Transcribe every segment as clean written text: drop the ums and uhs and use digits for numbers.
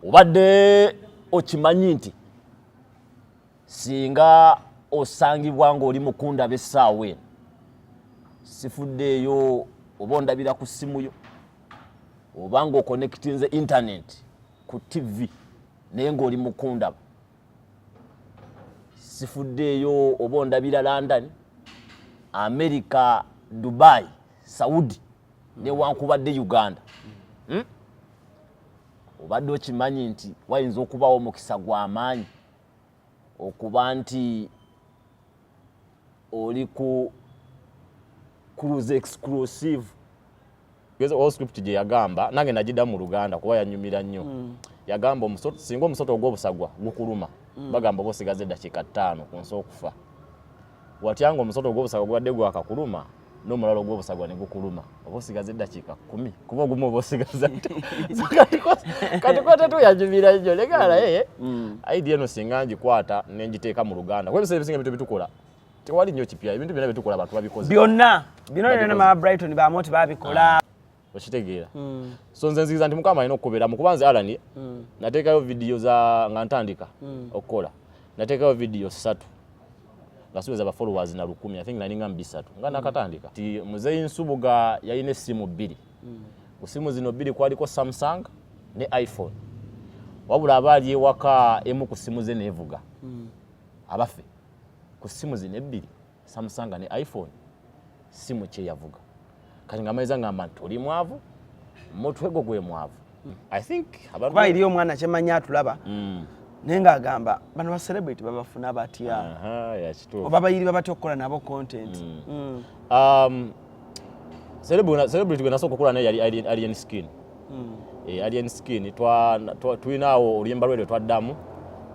Obadde okimanyi nti singa osangibwa ng'oli mukundaba essaawa eno, sifuddeeyo oba ondabira ku ssimu yo oba ng'okonekitinze internet ku TV, naye ng'oli mukundaba, sifuddeeyo oba ondabira London, America, Dubai, Saudi, newankubadde Uganda, Obadde okimanyi nti wayinza okubawo omukisa gw'amaanyi okuba nti oli ku Cruise Exclusive? Script gye yagamba nange nagiddamu mu Luganda kuba yanyumira nnyo. Yagamba singa omusota ogw'obusagwa gukuluma, bagamba oba osigaza eddakiika 5 ku nsi okufa. Watyanga omusota ogw'obusagwa gubadde gwakakuluma, n'omulala ogw'obusagwa ne gukuluma, oba osigaza eddakiika 10, kuba ogumu oba osigaza. Kati kwotetu yanyumira nnyo. Leka naye idea eno singa ngikwata ne ngiteeka mu Luganda, kuba ebiseera ebisinga ebintu bitukola tewali nnyo kipya. Ebintu byonna byetukola abantu babikoze. Byonna byonna byonna, mama Brighton bamoti babikola. Okitegeera? So nze nzikiriza nti Mukama alina okubeeramu, kuba nze Alani nateekayo vidiyo za nga ntandika okukola, nateekayo vidiyo 3 nga siweza ba followers na 1000. I think nalinga mu 300 nga nakatandika. Ti Muzeyi Nsubuga yalina essimu 2. Ku simu zino 2 kwaliko Samsung ne iPhone, wabula aba ali ewaka, emu ku simu ze neevuga. Abaffe, ku simu zino ebbiri, Samsung ne iPhone, simu kyeyavuga? Kati nga maliza ngamba nti oli mwavu, mutwe gwo gwe mwavu, I think. Kuba eri omwana kyemanyi atulaba, naye ng'agamba bano ba celebrity babafuna batya, oba bayiriba batya okukola nabo content? Celebrity gwe nasooka okukola naye yali Alien Skin. Alien Skin tulinaawo oluyimba lwe lwe twaddamu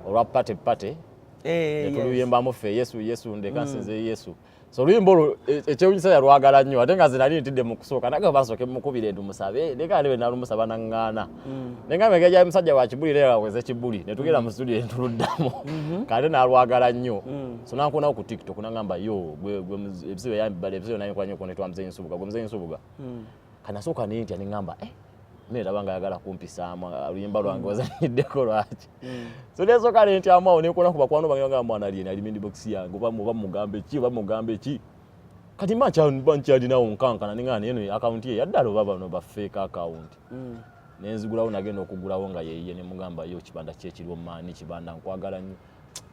olwa Pate Pate. Netuluyimbamu ffe, "Yesu, Yesu, ndeka nsinze Yesu." So oluyimba olwo ekyewunyisa yalwagala nnyo, ate nga nze nali ntidde mu kusooka. Naga basooke mukubire ntumusabe, leka ale nalumusaba naŋŋaana. Nengamba engeri gyali musajja wa kibuli, era aweze kibuli, netugenda mu studio netuluddamu kate nalwagala nnyo. So nankunawo ku TikTok nangamba, "Yo gwe gwe ebiseera yambala ebiseera nayenkola nnyo konetwa Muzeyi Nsubuga, gwe Muzeyi Nsubuga." Kanasooka nentya, neŋŋamba, "Eh, neraba nga ayagala kumpisaamu oluyimba lwange ozanyiddeko lwaki?" So nesooka nentyamu awo, nenkola ku bakwano bange, ngamba, "Mwana lyene ali inbox yange, oba mugambe ki, oba mugambe ki?" Kati mba nkyalinawo nkankana, neŋŋamba, "Naye eno akawunti ye yaddala oba bano ba fake account?" Nenzigulawo, nagenda okugulawo nga yeyiye. Nemugamba, "Yo Kibanda, kyekiriwo maani? Kibanda, nkwagala nnyo."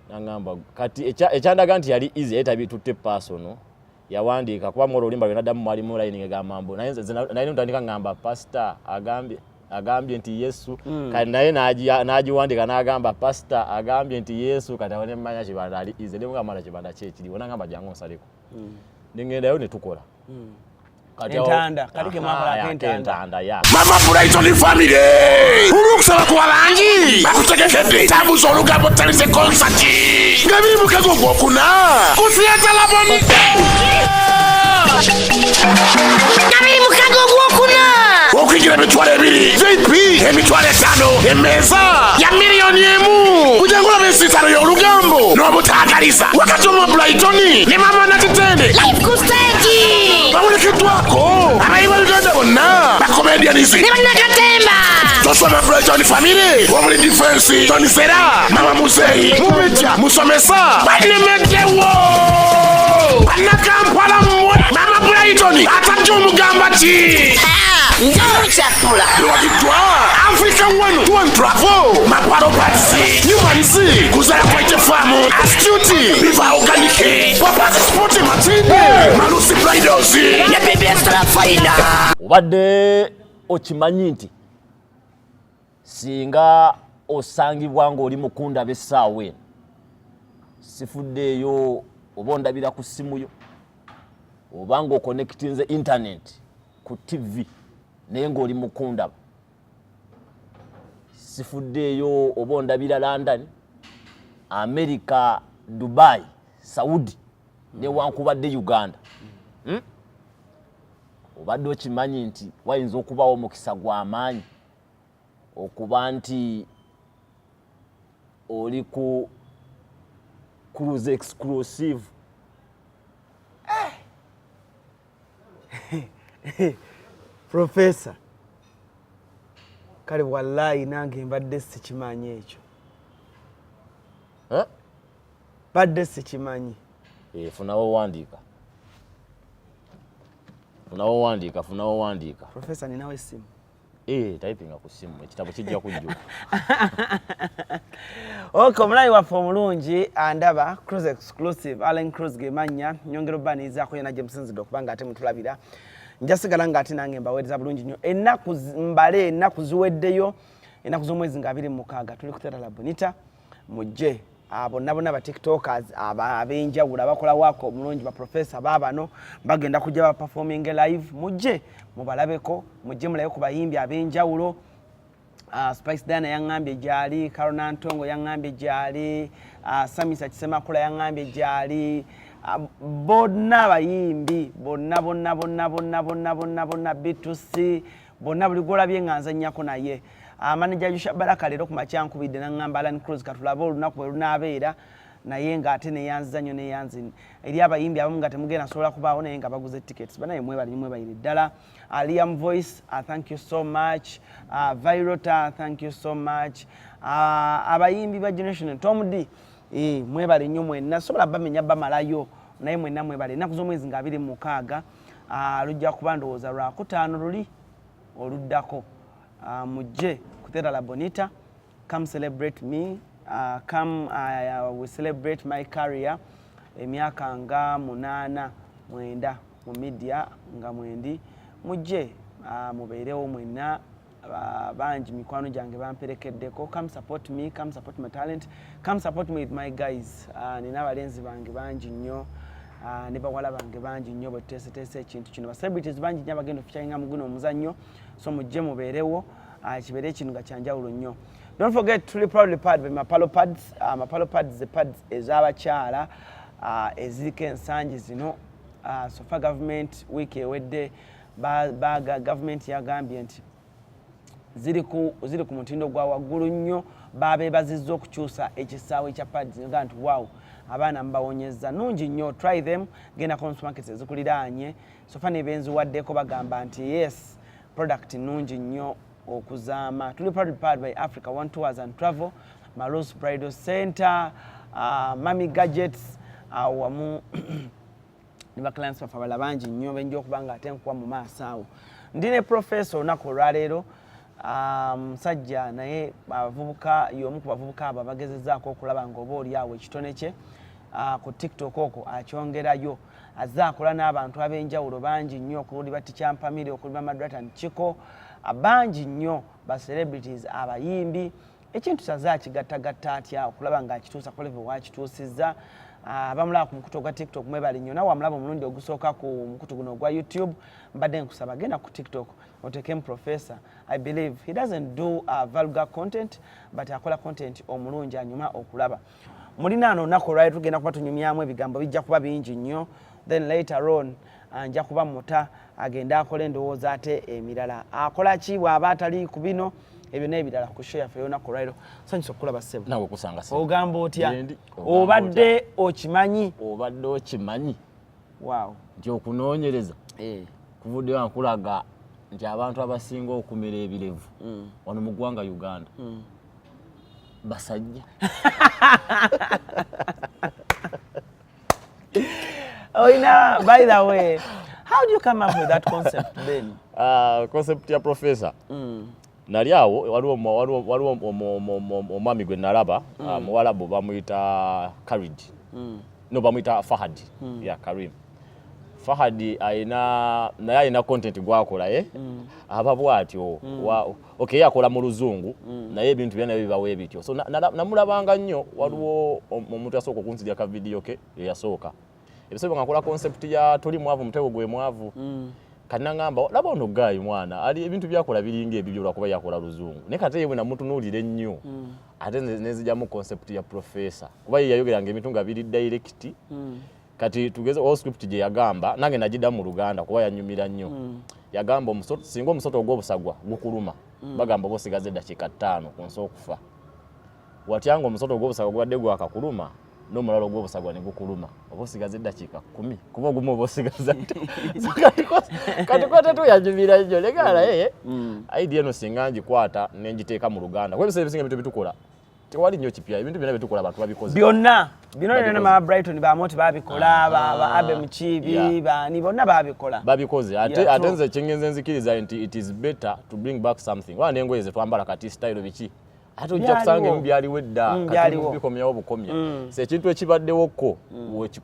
Nangamba kati ekyandaga nti yali easy, yali tabitutte personal. Yawandiika kuba mwolwo oluyimba lwe naddamu mwalimu line ngegamba mbu naye naye ntandika ngamba, "Pasita agambye nti Yesu." Kati naye n'agiwandiika n'agamba, "Pasita agambye nti Yesu." Kati awo nemmanya Kibanda ali easy. Nemugamba, "Mwana Kibanda, kyekiriwo?" Nangamba, "Jangu onsaleko." Nengendayo ne tukola. Kati Entanda, kali ke mwakolako ate entanda. Entanda ya Mama Brighton Family, olw'okusaba kwa bangi bakutegekedde tambuza olugambo talize konsati nga 26 ogwokuna ku Theatre Labone. 26 ogwokuna. Okuyingira 20,000, VIP 50,000, emmeeza ya 1,000,000. Kuja ngolaba ensitalo y'olugambo n'obutaagaliza wakati omwa Brighton ne Mama Nakitende live ku stage. Bawerekeddwako abayi ba Uganda bonna, ba comedians ne bannakatemba. Tosoma Brighton Family omuli Defense, Tonisera, Mama Muzeyi, Mubijja, Musomesa, banemeddewo. Bannakampala mmwe, Mama Brighton atajja omugamba ki? Njamukyapula. Lwagiddwa Africa One Tour and Travel, Maparo Pats, Newmans, Kuzala Kwaite Farm, Astute, Biva Organic, Papas Sport Matinde, Malusi Bridals ne BBS Faina. Obadde okimanyi nti singa osangibwa ng'oli mukundaba essaawa eno, sifuddeeyo oba ondabira ku ssimu yo oba ng'okonekitinze internet ku TV, naye ng'oli mukundaba, sifuddeeyo oba ondabira London, America, Dubai, Saudi, newankubadde Uganda, Obadde okimanyi nti wayinza okubawo omukisa gw'amaanyi okuba nti oli ku Cruise Exclusive? Profesa. Kale wallahi nange mbadde sikimanyi ekyo. Eh? Badde sikimanyi. Eh, funawo wandiika, funawo wandiika, funawo wandiika. Professor, ninawo essimu. Eh, typinga ku ssimu, ekitabo kijja kujjuka. Ok, omulayi waffe omulungi andaba Cruise Exclusive, Allen Cruise gemannya. Nyongera obbanirizaako yena gye musinzidde okuba nga ate mutulabira. Njasigala nga ate nange mbaweereza bulungi nnyo. Ennaku mbale ennaku ziweddeyo, ennaku z'omwezi nga 26 tuli ku Theatre La Bonita. Mujje bonna bonna ba tiktokers ab'enjawulo abakola waaka omulungi, ba professor baabano bagenda kujja ba performing live. Mujje mubalabeko, mujje mulabe ku bayimbi ab'enjawulo. Spice Diana yaŋŋambye gyali, Carol Nantongo yaŋŋambye gyali, Samisa Kisemakula yaŋŋambye gyali, bonna abayimbi bonna bonna bonna bonna bonna bonna bonna, B2C bonna, buli gwolabye nga nzannyako naye. Manager Yusha Baraka leero ku makya nkubidde naŋŋamba, "Alan Cruz, katulabe olunaku bwe lunaabeera," naye ng'ate neyanziza nnyo, neyanzi eri abayimbi abamu nga temugenda sobola kubaawo naye nga baguze tickets. Banaye mwebale, mwebalire ddala. Liam Voice, thank you so much. Virota, thank you so much. Abayimbi ba Generation, Tom D, mwebale nnyo mwenna. Sobola bamenya bamalayo, naye mwenna mwebale. Ennaku z'omwezi nga 26, lujja kuba ndowooza lwakutaano luli oluddako. Mujje ku Theatre La Bonita, come celebrate me, come we celebrate my career, emyaka nga 8 9 mu media nga mwendi. Mujje mubeerewo mwenna. Bangi mikwano gyange bamperekeddeko. Come support me, come support my talent, come support me with my guys. Nina abalenzi bange bangi nnyo, ne bawala bange bangi nnyo bwe tuteeseteese ekintu kino. Ba celebrities bangi nnyo abagenda ofeaturinga mu guno omuzannyo, so mujje mubeerewo, kibeere ekintu nga kyanjawulo nnyo. Don't forget, tuli proudly powered by Mapalo Pads. Mapalo Pads ze pads ez'abakyala eziriko ensangi zino. So far government wiiki ewedde gavumenti yagambye nti ziri ku mutindo gwa waggulu nnyo. Babeebazizza okukyusa ekisaawe kya pads nga nti wow, abaana mubawonyezza nungi nnyo. Try them, genda ku supermarkets ezikuliraanye. So far nebenziwaddeko bagamba nti yes, product nungi nnyo okuzaama. Tuli proudly powered by Africa One Tours and Travel, Malus Bridal Center, Mami Gadgets, wamu ne baclients baffe abalala bangi nnyo benja okuba nga ate nkuwa mu maaso awo. Ndi ne professor olunaku olwaleero, musajja naye abavubuka, y'omu ku bavubuka abo abagezezaako okulaba nga oba oli awo ekitone kye ku TikTok okwo akyongerayo. Azze akola n'abantu ab'enjawulo bangi nnyo, okuli ba Teacher Mpamire, okuli ba Madratan Chiko, bangi nnyo ba celebrities, abayimbi. Ekintu kyaze akigattagatta atya okulaba ng'akituusa ku level wakituusizza? Abamulaba ku mukutu ogwa TikTok mwebale nnyo. Nawe amulaba omulundi ogusooka ku mukutu guno ogwa YouTube, mbadde nkusaba genda ku TikTok otekemu professor. I believe he doesn't do vulgar content, but akola content omulungi anyuma okulaba. Mulinaano olunaku olwali tugenda kuba tunyumyamu, ebigambo bijja kuba bingi nnyo. Then later on nja kuba muta agende akola endowooza ate emirala. Akola ki bw'aba atali ku bino ebyo n'ebirala ku show yaffe y'olunaku olwaliro? Sanyusa okukulaba, ssebo. Nawe okusanga, ssebo. Ogamba otya? Gyendi. Ogamba? Obadde okimanyi? Obadde okimanyi Wow. nti okunoonyereza kuvuddeyo nkulaga nti abantu abasinga okumera ebirevu wano mu ggwanga Uganda basajja? Olina, by the way, how do you come up with that concept then? Concept ya professor, nali awo waliwo omwami gwe nalaba, muwalabu, bamuyita Karid, no, bamuyita Fahad ya Karim. Fahad ayina, naye alina content gwakola, eh? Aba bwatyo. Okay, ye akola mu luzungu, naye ebintu bya naye bibawo ebityo. So namulabanga nnyo. Waliwo omuntu yasooka okunzirya ka video ke eyasooka ebiseera nga nkola concept ya toli mwavu, mutego gwe mwavu. Kati naŋŋamba, laba ono guy mwana ali ebintu byakola biringa ebibyo lwakuba yakola luzungu, naye kati ye bwe namutunuulira ennyo ate nenzigyamu concept ya professor, kuba ye yayogeranga ebintu nga biri direct. Kati tugeze o script gye yagamba, nange nagiddamu mu Luganda kuba yanyumira nnyo. Yagamba singa omusota ogw'obusagwa gukuluma, bagamba oba osigaza eddakiika 5 ku nsi okufa. Watyanga omusota ogw'obusagwa gubadde gwakakuluma, N'omulala ogw'obusagwa ne gukuluma, oba osigaza eddakiika 10, kuba ogumu oba osigaza. So kati kote tuyanyumira nnyo leka naye idea eno singa ngikwata nengiteeka mu Luganda, kuba ebiseera ebisinga ebintu bitukola tewali nnyo kipya. Ebintu byonna byetukola abantu babikoze. Byonna bino byonna. Babikoze. Ba Brighton bamoti babikola, ba Abe Mukiibi, bani bonna babikola. Babikoze ate. Yeah, Ate true. nze kyengenze nzikiriza nti it is better to bring back something, wala n'engoye zetwambala kati, style biki, ate ojja kusanga Byaliwo. emu byaliwo edda. Kati Byaliwo. bikomyawo bukomya. So ekintu ekibaddewokko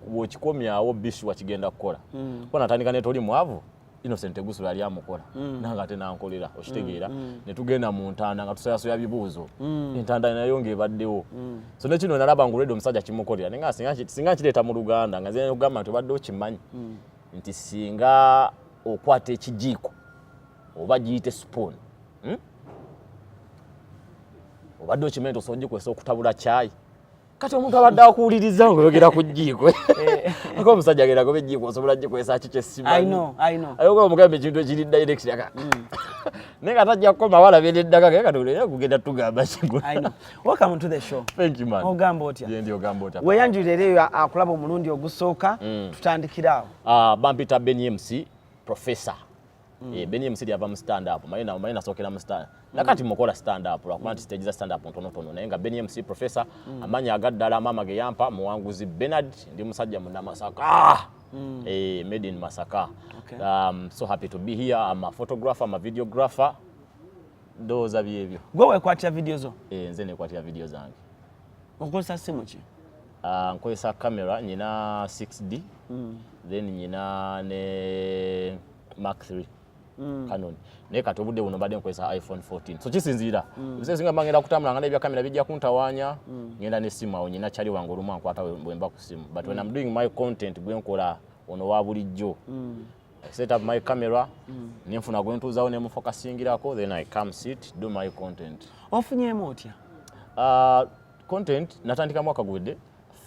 bw'okikomyawo bishuwa kigenda kukola, kuba natandika ne Toli Mwavu, Innocent Tegusula yali amukola, nange ate nankolera, okitegeera? Ne tugenda mu ntanda nga tusoyasoya bibuuzo, entanda nayo ng'ebaddewo. So nekino nalaba nga olwedde omusajja kimukolera, naye nga singa nkireeta mu Luganda, nga nzira okugamba nti obadde okimanyi nti singa okwata ekijiiko oba giyite spoon, Obadde okimanyi nti osobola ogikozesa okutabula caayi? Kati omuntu abadde akuwuliriza ngaoyogera ku jjiiko, aka omusajja agenda goba ejjiiko osobola gikozesa ki? I Kyesimanyi. know, I know. Ayoga omugamba ekintu ekiri direct aka, naye nga tajja kukoma walabye neddaka kaye. Kati olera kugenda tugamba kigo. I know. Welcome to the show. Thank you, man. Ogamba otya? Ye ndi, ogamba otya? Weeyanjulira eyo akulaba omulundi ogusooka, tutandikire awo. Ah, bampita Benny MC Professor. Benny MC lyava mu stand up. Manyi nasookera mu stand. Nakati mukola stand up lwakuba nti stage za stand up ntonotono, naye nga Benny MC Professor, amannya agaddala maama ge yampa Muwanguzi Bernard, ndi musajja munnamasaka. Made in Masaka. Okay. So happy to be here. I'm a photographer, I'm a videographer. Ndowooza byebyo. Gwe weekwatira vidiyo zo? Nze nekwatira video zange. Okozesa simu ki? Nkozesa camera nyina 6D, then nyina ne Mark 3 Canon, naye kati obudde buno mbadde nkozesa iPhone 14. So kisinziira, ebiseera ebisinga mba ngenda kutambula nga n'ebya kamera bijja kuntawaanya, ngenda n'essimu. Awo nyina kyali wange olumu ankwata bwe mba ku simu, but when I'm doing my content gwe nkola ono wa bulijjo, I set up my camera, nenfuna gwe ntuuzawo nemufocusingirako, then I come sit, do my content. Ofunyeemu otya? Content natandika mwaka guwedde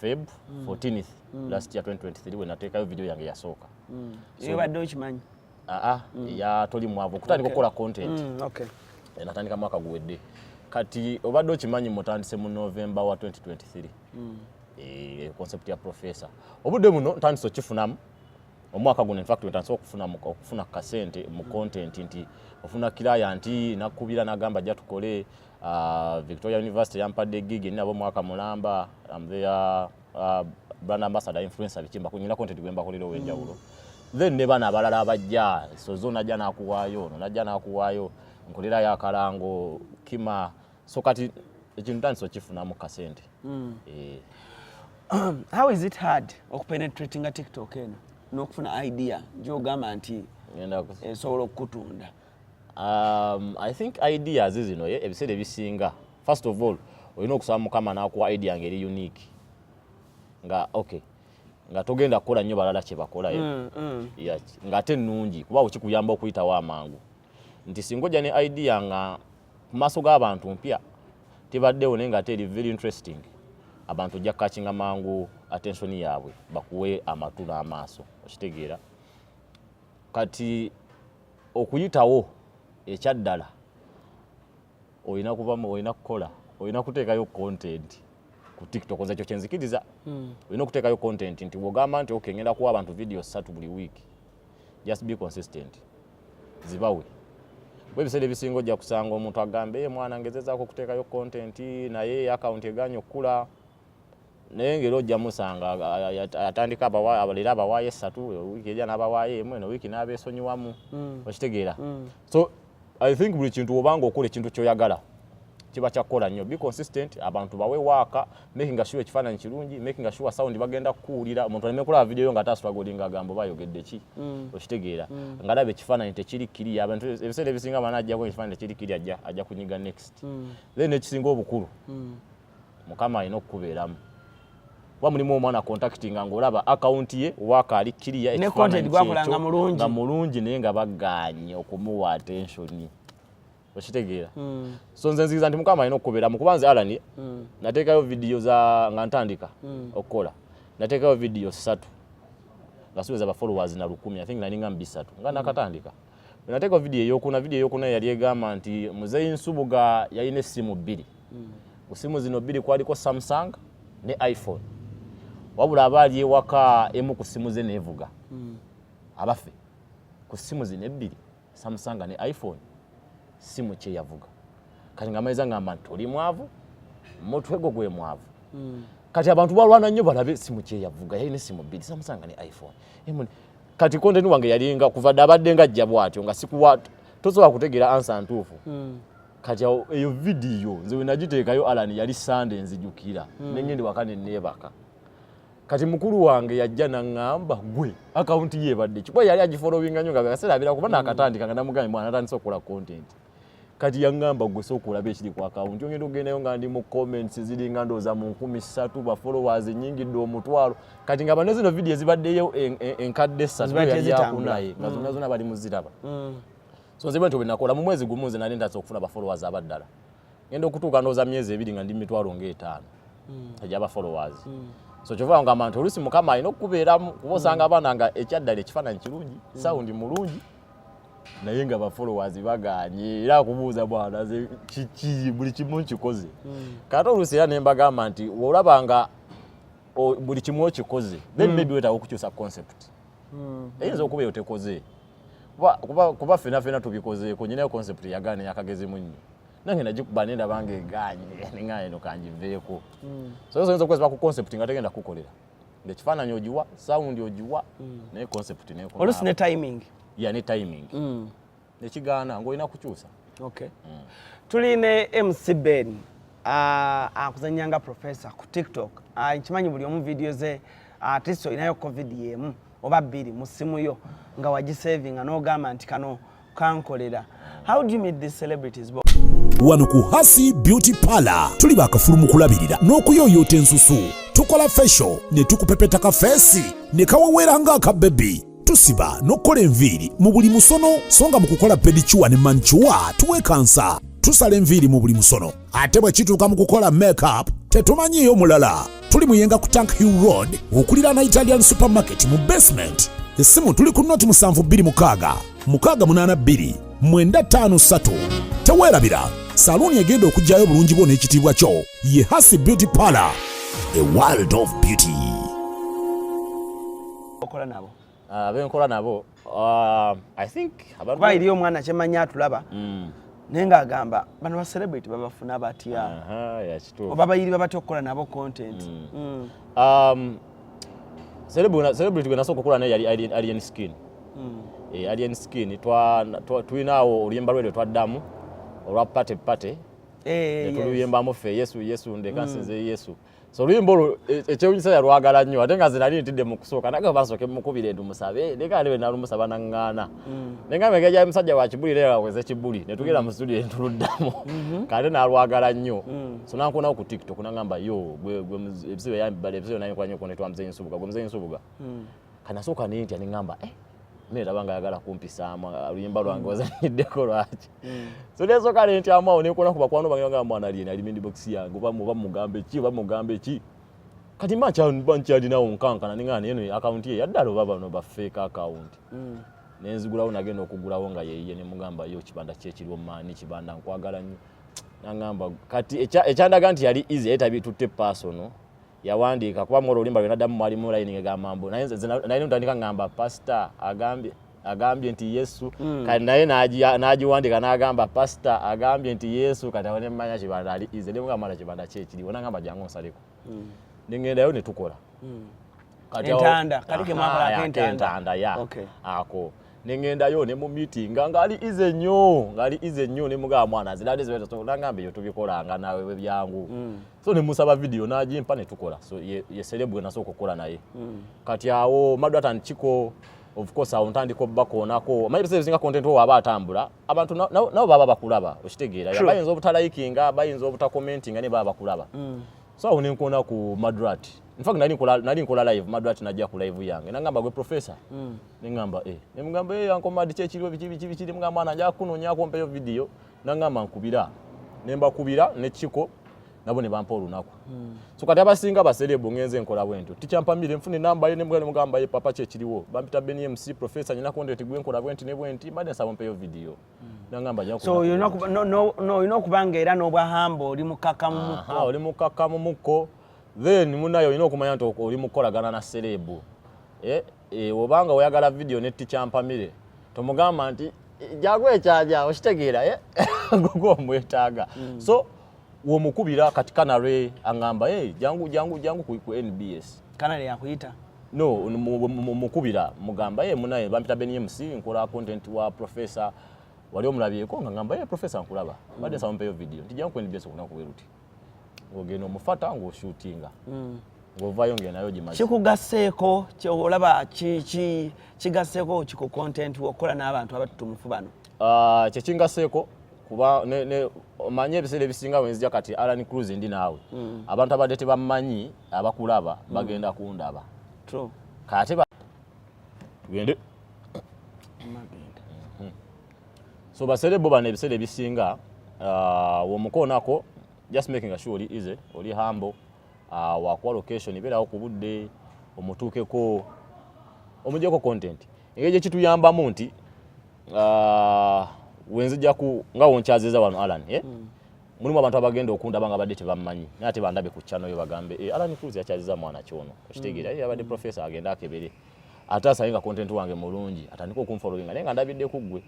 Feb 14th last year 2023, we nateekayo video yange yasooka. Eyo badde okimanyi? Aa, ya Toli Mwavu, okutandika okukola content. Natandika mwaka guwedde. Kati obadde okimanyi mutandise mu November wa 2023. Concept ya Professor obudde buno ntandise okifunamu omwaka guno. Infact ntandise okufuna kasente mu content, nti ofuna client nakubira nagamba jja tukole. Victoria University yampadde gig nabo omwaka mulamba. I'm their brand ambassador, influencer, biki, nyina content gwe mbakolera ow'enjawulo. Then ne bano abalala abajja, sozo najja nakuwaayo, ono najja nakuwaayo, nkolerayo akalango kima. So kati ekintu ntandise okifunamu kasente. How is it hard okupenetratinga TikTok eno n'okufuna idea gyogamba nti esobola okukutunda? I think ideas zino ebiseera ebisinga, first of all olina okusaba Mukama n'akuwa idea nga eri unique, nga okay, nga togenda kukola nnyo balala kye bakola, eh. Yeah, ng'ate nnungi, kuba okikuyamba okuyitawo amangu, nti singa ojja ne idea nga ku maaso g'abantu mpya, tebaddewo, naye ng'ate eri very interesting, abantu ojja kukakinga mangu attention yaabwe, bakuwe amatu n'amaaso, okitegeera? Kati okuyitawo ekyaddala olina kubamu, olina kukola, olina kuteekayo content ku TikTok. Nze ekyo kyenzikiriza, olina okuteekayo content, nti bw'ogamba nti okay, ngenda kuwa abantu video 3 buli week, just be consistent, zibawe. Kuba ebiseera ebisinga ojja kusanga omuntu agambe, "Eh, mwana, ngezezaako okuteekayo content naye account eganye okukula," naye ngeri ojja musanga atandika leero abawaayo esatu, wiiki ejja n'abawaayo emu, eno wiiki n'abeesonyiwamu, okitegeera? So I think buli kintu obanga okola ekintu kyoyagala kiba kyakukola nnyo, be consistent, abantu bawe waaka, making sure ekifaananyi kirungi, making sure sound bagenda kukuwulira, omuntu aleme kulaba video yo nga ate astrugglinga agamba oba ayogedde ki, okitegeera? Nga alaba ekifaananyi tekiri kiriya. Abantu ebiseera ebisinga bana ajjako ekifaananyi tekiri kiri, ajja kunyiga next. Then ekisinga obukulu, Mukama alina okukubeeramu, kuba mulimu omwana contactinga ng'olaba akawunti ye waaka ali kiriya, Ne content gwakola nga mulungi. Nga mulungi, naye nga baganye okumuwa attention, okitegeera? So nze nzikiriza nti Mukama alina okukubeeramu, kuba nze Alan nateekayo vidiyo za nga ntandika okukola, nateekayo vidiyo 3 nga siweza ba followers na 1000. I think nalinga mu 300 nga nakatandika. Bwe nateekayo vidiyo eyokuna, vidiyo eyokuna yali egamba nti Muzeeyi Nsubuga yalina essimu bbiri. Ku simu zino bbiri kwaliko Samsung ne iPhone. Wabula aba ali ewaka, emu ku ssimu ze neevuga. Abaffe, ku ssimu zino ebbiri, Samsung ne iPhone, simu kyeyavuga? Kati nga maliza ngamba nti oli mwavu, mutwe gwo gwe mwavu. Kati abantu balwana nnyo balabe simu kyeyavuga. Yalina esimu bbiri, Samsung ne iPhone. Kati content wange yalinga kuva dda abadde nga ajja bw'atyo, nga sikuwa, tosobola kutegeera answer ntuufu. Kati awo eyo vidiyo nze we nagiteekayo, Alan, yali Sande, nzijukira. Nengenda waka neneebaka. Kati mukulu wange yajja naŋŋamba, "Gwe, akawunti ye ebadde ki?" Kuba yali agifollowinga nnyo nga akaseera abeera kuba nakatandika, nga namugambye, "Mwana, natandise okukola content." Kati yaŋŋamba, "Gwe sooka olabe ekiri ku akawunti." Ogenda ogendayo nga ndi mu comments ziringa ndowooza mu 3000, ba followers nyingidde 100,000. Kati nga bano zino vidiyo ezibaddeyo enkadde 3 Zibadde yali zitambula. yakunaye nga zonna zonna bali muziraba. So nze bwentyo bwe nakola mu mwezi gumu, nze nali ntatse okufuna ba followers abaddala. Ngenda okutuuka ndowooza myezi 2 nga ndi 50,000 egyaba followers. So kyova ngamba nti oluusi Mukama alina okukubeeramu, kuba osanga abaana nga ekyaddala ekifaananyi kirungi, sound mulungi, naye nga ba followers baganye. Era akubuuza, "Bwana, ze kiki? Buli kimu nkikoze." Kate oluusi era ne mbagamba nti olaba nga buli kimu okikoze, then maybe wetaaga okukyusa concept. Eyinza okuba eyo tekoze. Kuba ffena ffena tubikozeeko. Nyinayo concept yagaana yakagezi munnyo, nange nagikuba nendaba nga eganye, neŋŋaana eno kangiveeko. So oyinza okwesiba ku concept nga tegenda kukolera, ngaekifaananyi ogiwa, sound ogiwa, naye concept nekola. Oluusi ne timing. Ya, ne timing nekigaana, ng'olina kukyusa. Okay. Tuli ne MC Ben, akuzannya nga professor ku TikTok. Nkimanyi buli omu video ze, at least olinayo covid emu oba bbiri mu ssimu yo nga wagisavinga n'ogamba nti kano kankolera. How do you meet these celebrities? Wano ku Hasi Beauty Parlor tuli bakafulu mu kulabirira n'okuyooyoota ensusu. Tukola facial ne tukupepeta ka face ne kaweweera ng'akabebi. Tusiba n'okukola enviiri mu buli musono, so nga mu kukola pedicure ne manicure tuwekansa. Tusala enviiri mu buli musono, ate bwe kituuka mu kukola makeup tetumanyiiyo mulala. Tuli Muyenga ku Tank Hill Road, okuliraana Italian Supermarket mu basement. Essimu tuli ku 0726 682 953. Teweerabira, saluuni egenda okugyayo obulungi bwo n'ekitiibwa kyo ye Hasi Beauty Parlor, a world of beauty. Okola nabo? Abenkola nabo, I think abantu Kuba eri omwana kyemanyi atulaba naye ng'agamba bano ba celebrity babafuna batya? Aha, ya, kituufu. Oba bayiriba batya okukola nabo content? Celebrity gwe nasooka okukola naye yali Alien Skin. Alien Skin tulinaawo oluyimba lwe lwe twaddamu olwa Party Party. Netuluyimbamu ffe, "Yesu Yesu ndeka nsinze Yesu." So oluyimba olwo ekyewunyisa yalwagala nnyo, ate nga nze nali ntidde mu kusooka naga basooke mukubire ndumusabe, naye nga nalumusaba naŋŋaana. Nengamba engeri gyali musajja wa kibuli, era aweze kibuli, netugenda mu studio netuluddamu kate nalwagala nnyo. So nankonawo ku TikTok nangamba, "Yo gwe gwe ebiseera yambala ebiseera naye nkola nnyo konetwa Muzeyi Nsubuga, gwe Muzeyi Nsubuga." Kanasooka nentya, neŋŋamba, "Eh, neraba nga ayagala kumpisaamu oluyimba lwange wazanyiddeko lwaki?" So nesooka nentyamu awo, nenkola ku bakwano bange nga mwana ali ali inbox yange, oba mugambe ki, oba mugambe ki. Kati mba nkyalinawo nkankana, neŋŋamba naye eno akawunti ye yaddala oba bano ba fake account? Nenzigulawo, nagenda okugulawo nga yeyiye. Nemugamba, "Yo Kibanda, kyekiriwo maani? Kibanda, nkwagala nnyo." Nangamba kati ekyandaga nti yali easy, yali tabitutte personal. Yawandiika kuba mwolwo oluyimba lwe naddamu mwalimu line egamba mbu naye naye ntandika ngamba pastor agambye nti Yesu. Kati naye n'agiwandiika n'agamba pastor agambye nti Yesu. Kati awo nemmanya Kibanda ali easy. Nemugamba, "Mala, Kibanda, kyekiriwo?" Nangamba, "Jangu onsaleko." Nengendayo ne tukola. Kati Entanda, kali ke mwakola Aha, ak'entanda. ak'entanda, ya. Ako nengendayo ne mu meeting ngaali easy nnyo, ngaali easy nnyo. Ne mugamba, "Mwana, zirade zibeera." Nangamba, "Eyo tubikolanga naawe bwe byangu." So ne musaba video n'agimpa ne tukola. So ye celeb gwe nasooka okukola naye. Kati awo Madrat and Chiko, of course, awo ntandika obbakoonako. Omanyi ebiseera ebisinga content wo aba atambula, abantu nabo baba bakulaba, okitegeera? Bayinza obutalikinga, bayinza obutacommentinga, naye baba bakulaba. So awo nenkoona ku Madrat. In fact nali nkola live, Madrat najja ku live yange nangamba, "Gwe professor?" Nengamba, "Eh." Nemugamba, "Eh, Uncle Mad, kyekiriwo? Biki biki biki?" Nemugamba, "Mwana, nja kunoonyako, mpeyo video." Nangamba, "Nkubira." Nembakubira ne Chiko nabo ne bampa olunaku. So kati abasinga ba celeb ngenze nkola bwentyo, tikyampamire nfuna enamba ye nemugamba, "Ye papa, kyekiriwo? Bampita Beni MC Professor, nyina content gwe nkola bwenti ne bwenti, mbadde nsaba mpeyo video." Nangamba, "Jja." So olina okuba nga era n'obwa humble, oli mukakamu. Aha, oli mukakamu mukko. Then munaye olina okumanya nti oli mukukolagana na celeb. Obanga oyagala video ne Teacher Mpamire, tomugamba nti jangu ekyaja, okitegeera, eh? Gogo omwetaaga. So womukubira kati Canary aŋŋamba, "Hey, jangu, jangu, jangu ku NBS." Canary yakuyita? No, mukubira mugamba, "Ye munaye, bampita Ben MC, nkola content wa Professor, wali omulabyeko?" Nga ngamba, "Ye Professor, nkulaba, mbadde nsaba mpeyo video." Nti jangu ku NBS olunaku bwe luti, ng'ogenda omufata ng'oshootinga, ng'ovaayo ng'enayo gimaze. Kikugasseeko olaba kigasseeko ki ku content okukola n'abantu abatutumufu bano? Ah, kyekingaseeko kuba omanye ebiseera ebisinga wenzija kati Alan Cruz ndi naawe, abantu abadde tebammanyi abakulaba bagenda kundaba. True. Kate tugende. Magenda. So ba celeb bano ebiseera ebisinga womukoonako, just making sure oli easy, oli humble, wakuwa location, beerawo ku budde, omutuukeko, omugyeko content. Engeri gyekituyambamu nti wenzija ku nga wonkyaziza wano Alan, eh? Mulimu abantu abagenda okundaba nga badde tebammanyi, naye ate bandabe ku channel yo bagambe, "Eh, Alan Cruz yakyaziza mwana kyono." Okitegeera? mm. Abadde Professor agenda akebere, ate asaye nga content wange mulungi, atandika okunfollowinga, naye nga ndabidde ku ggwe.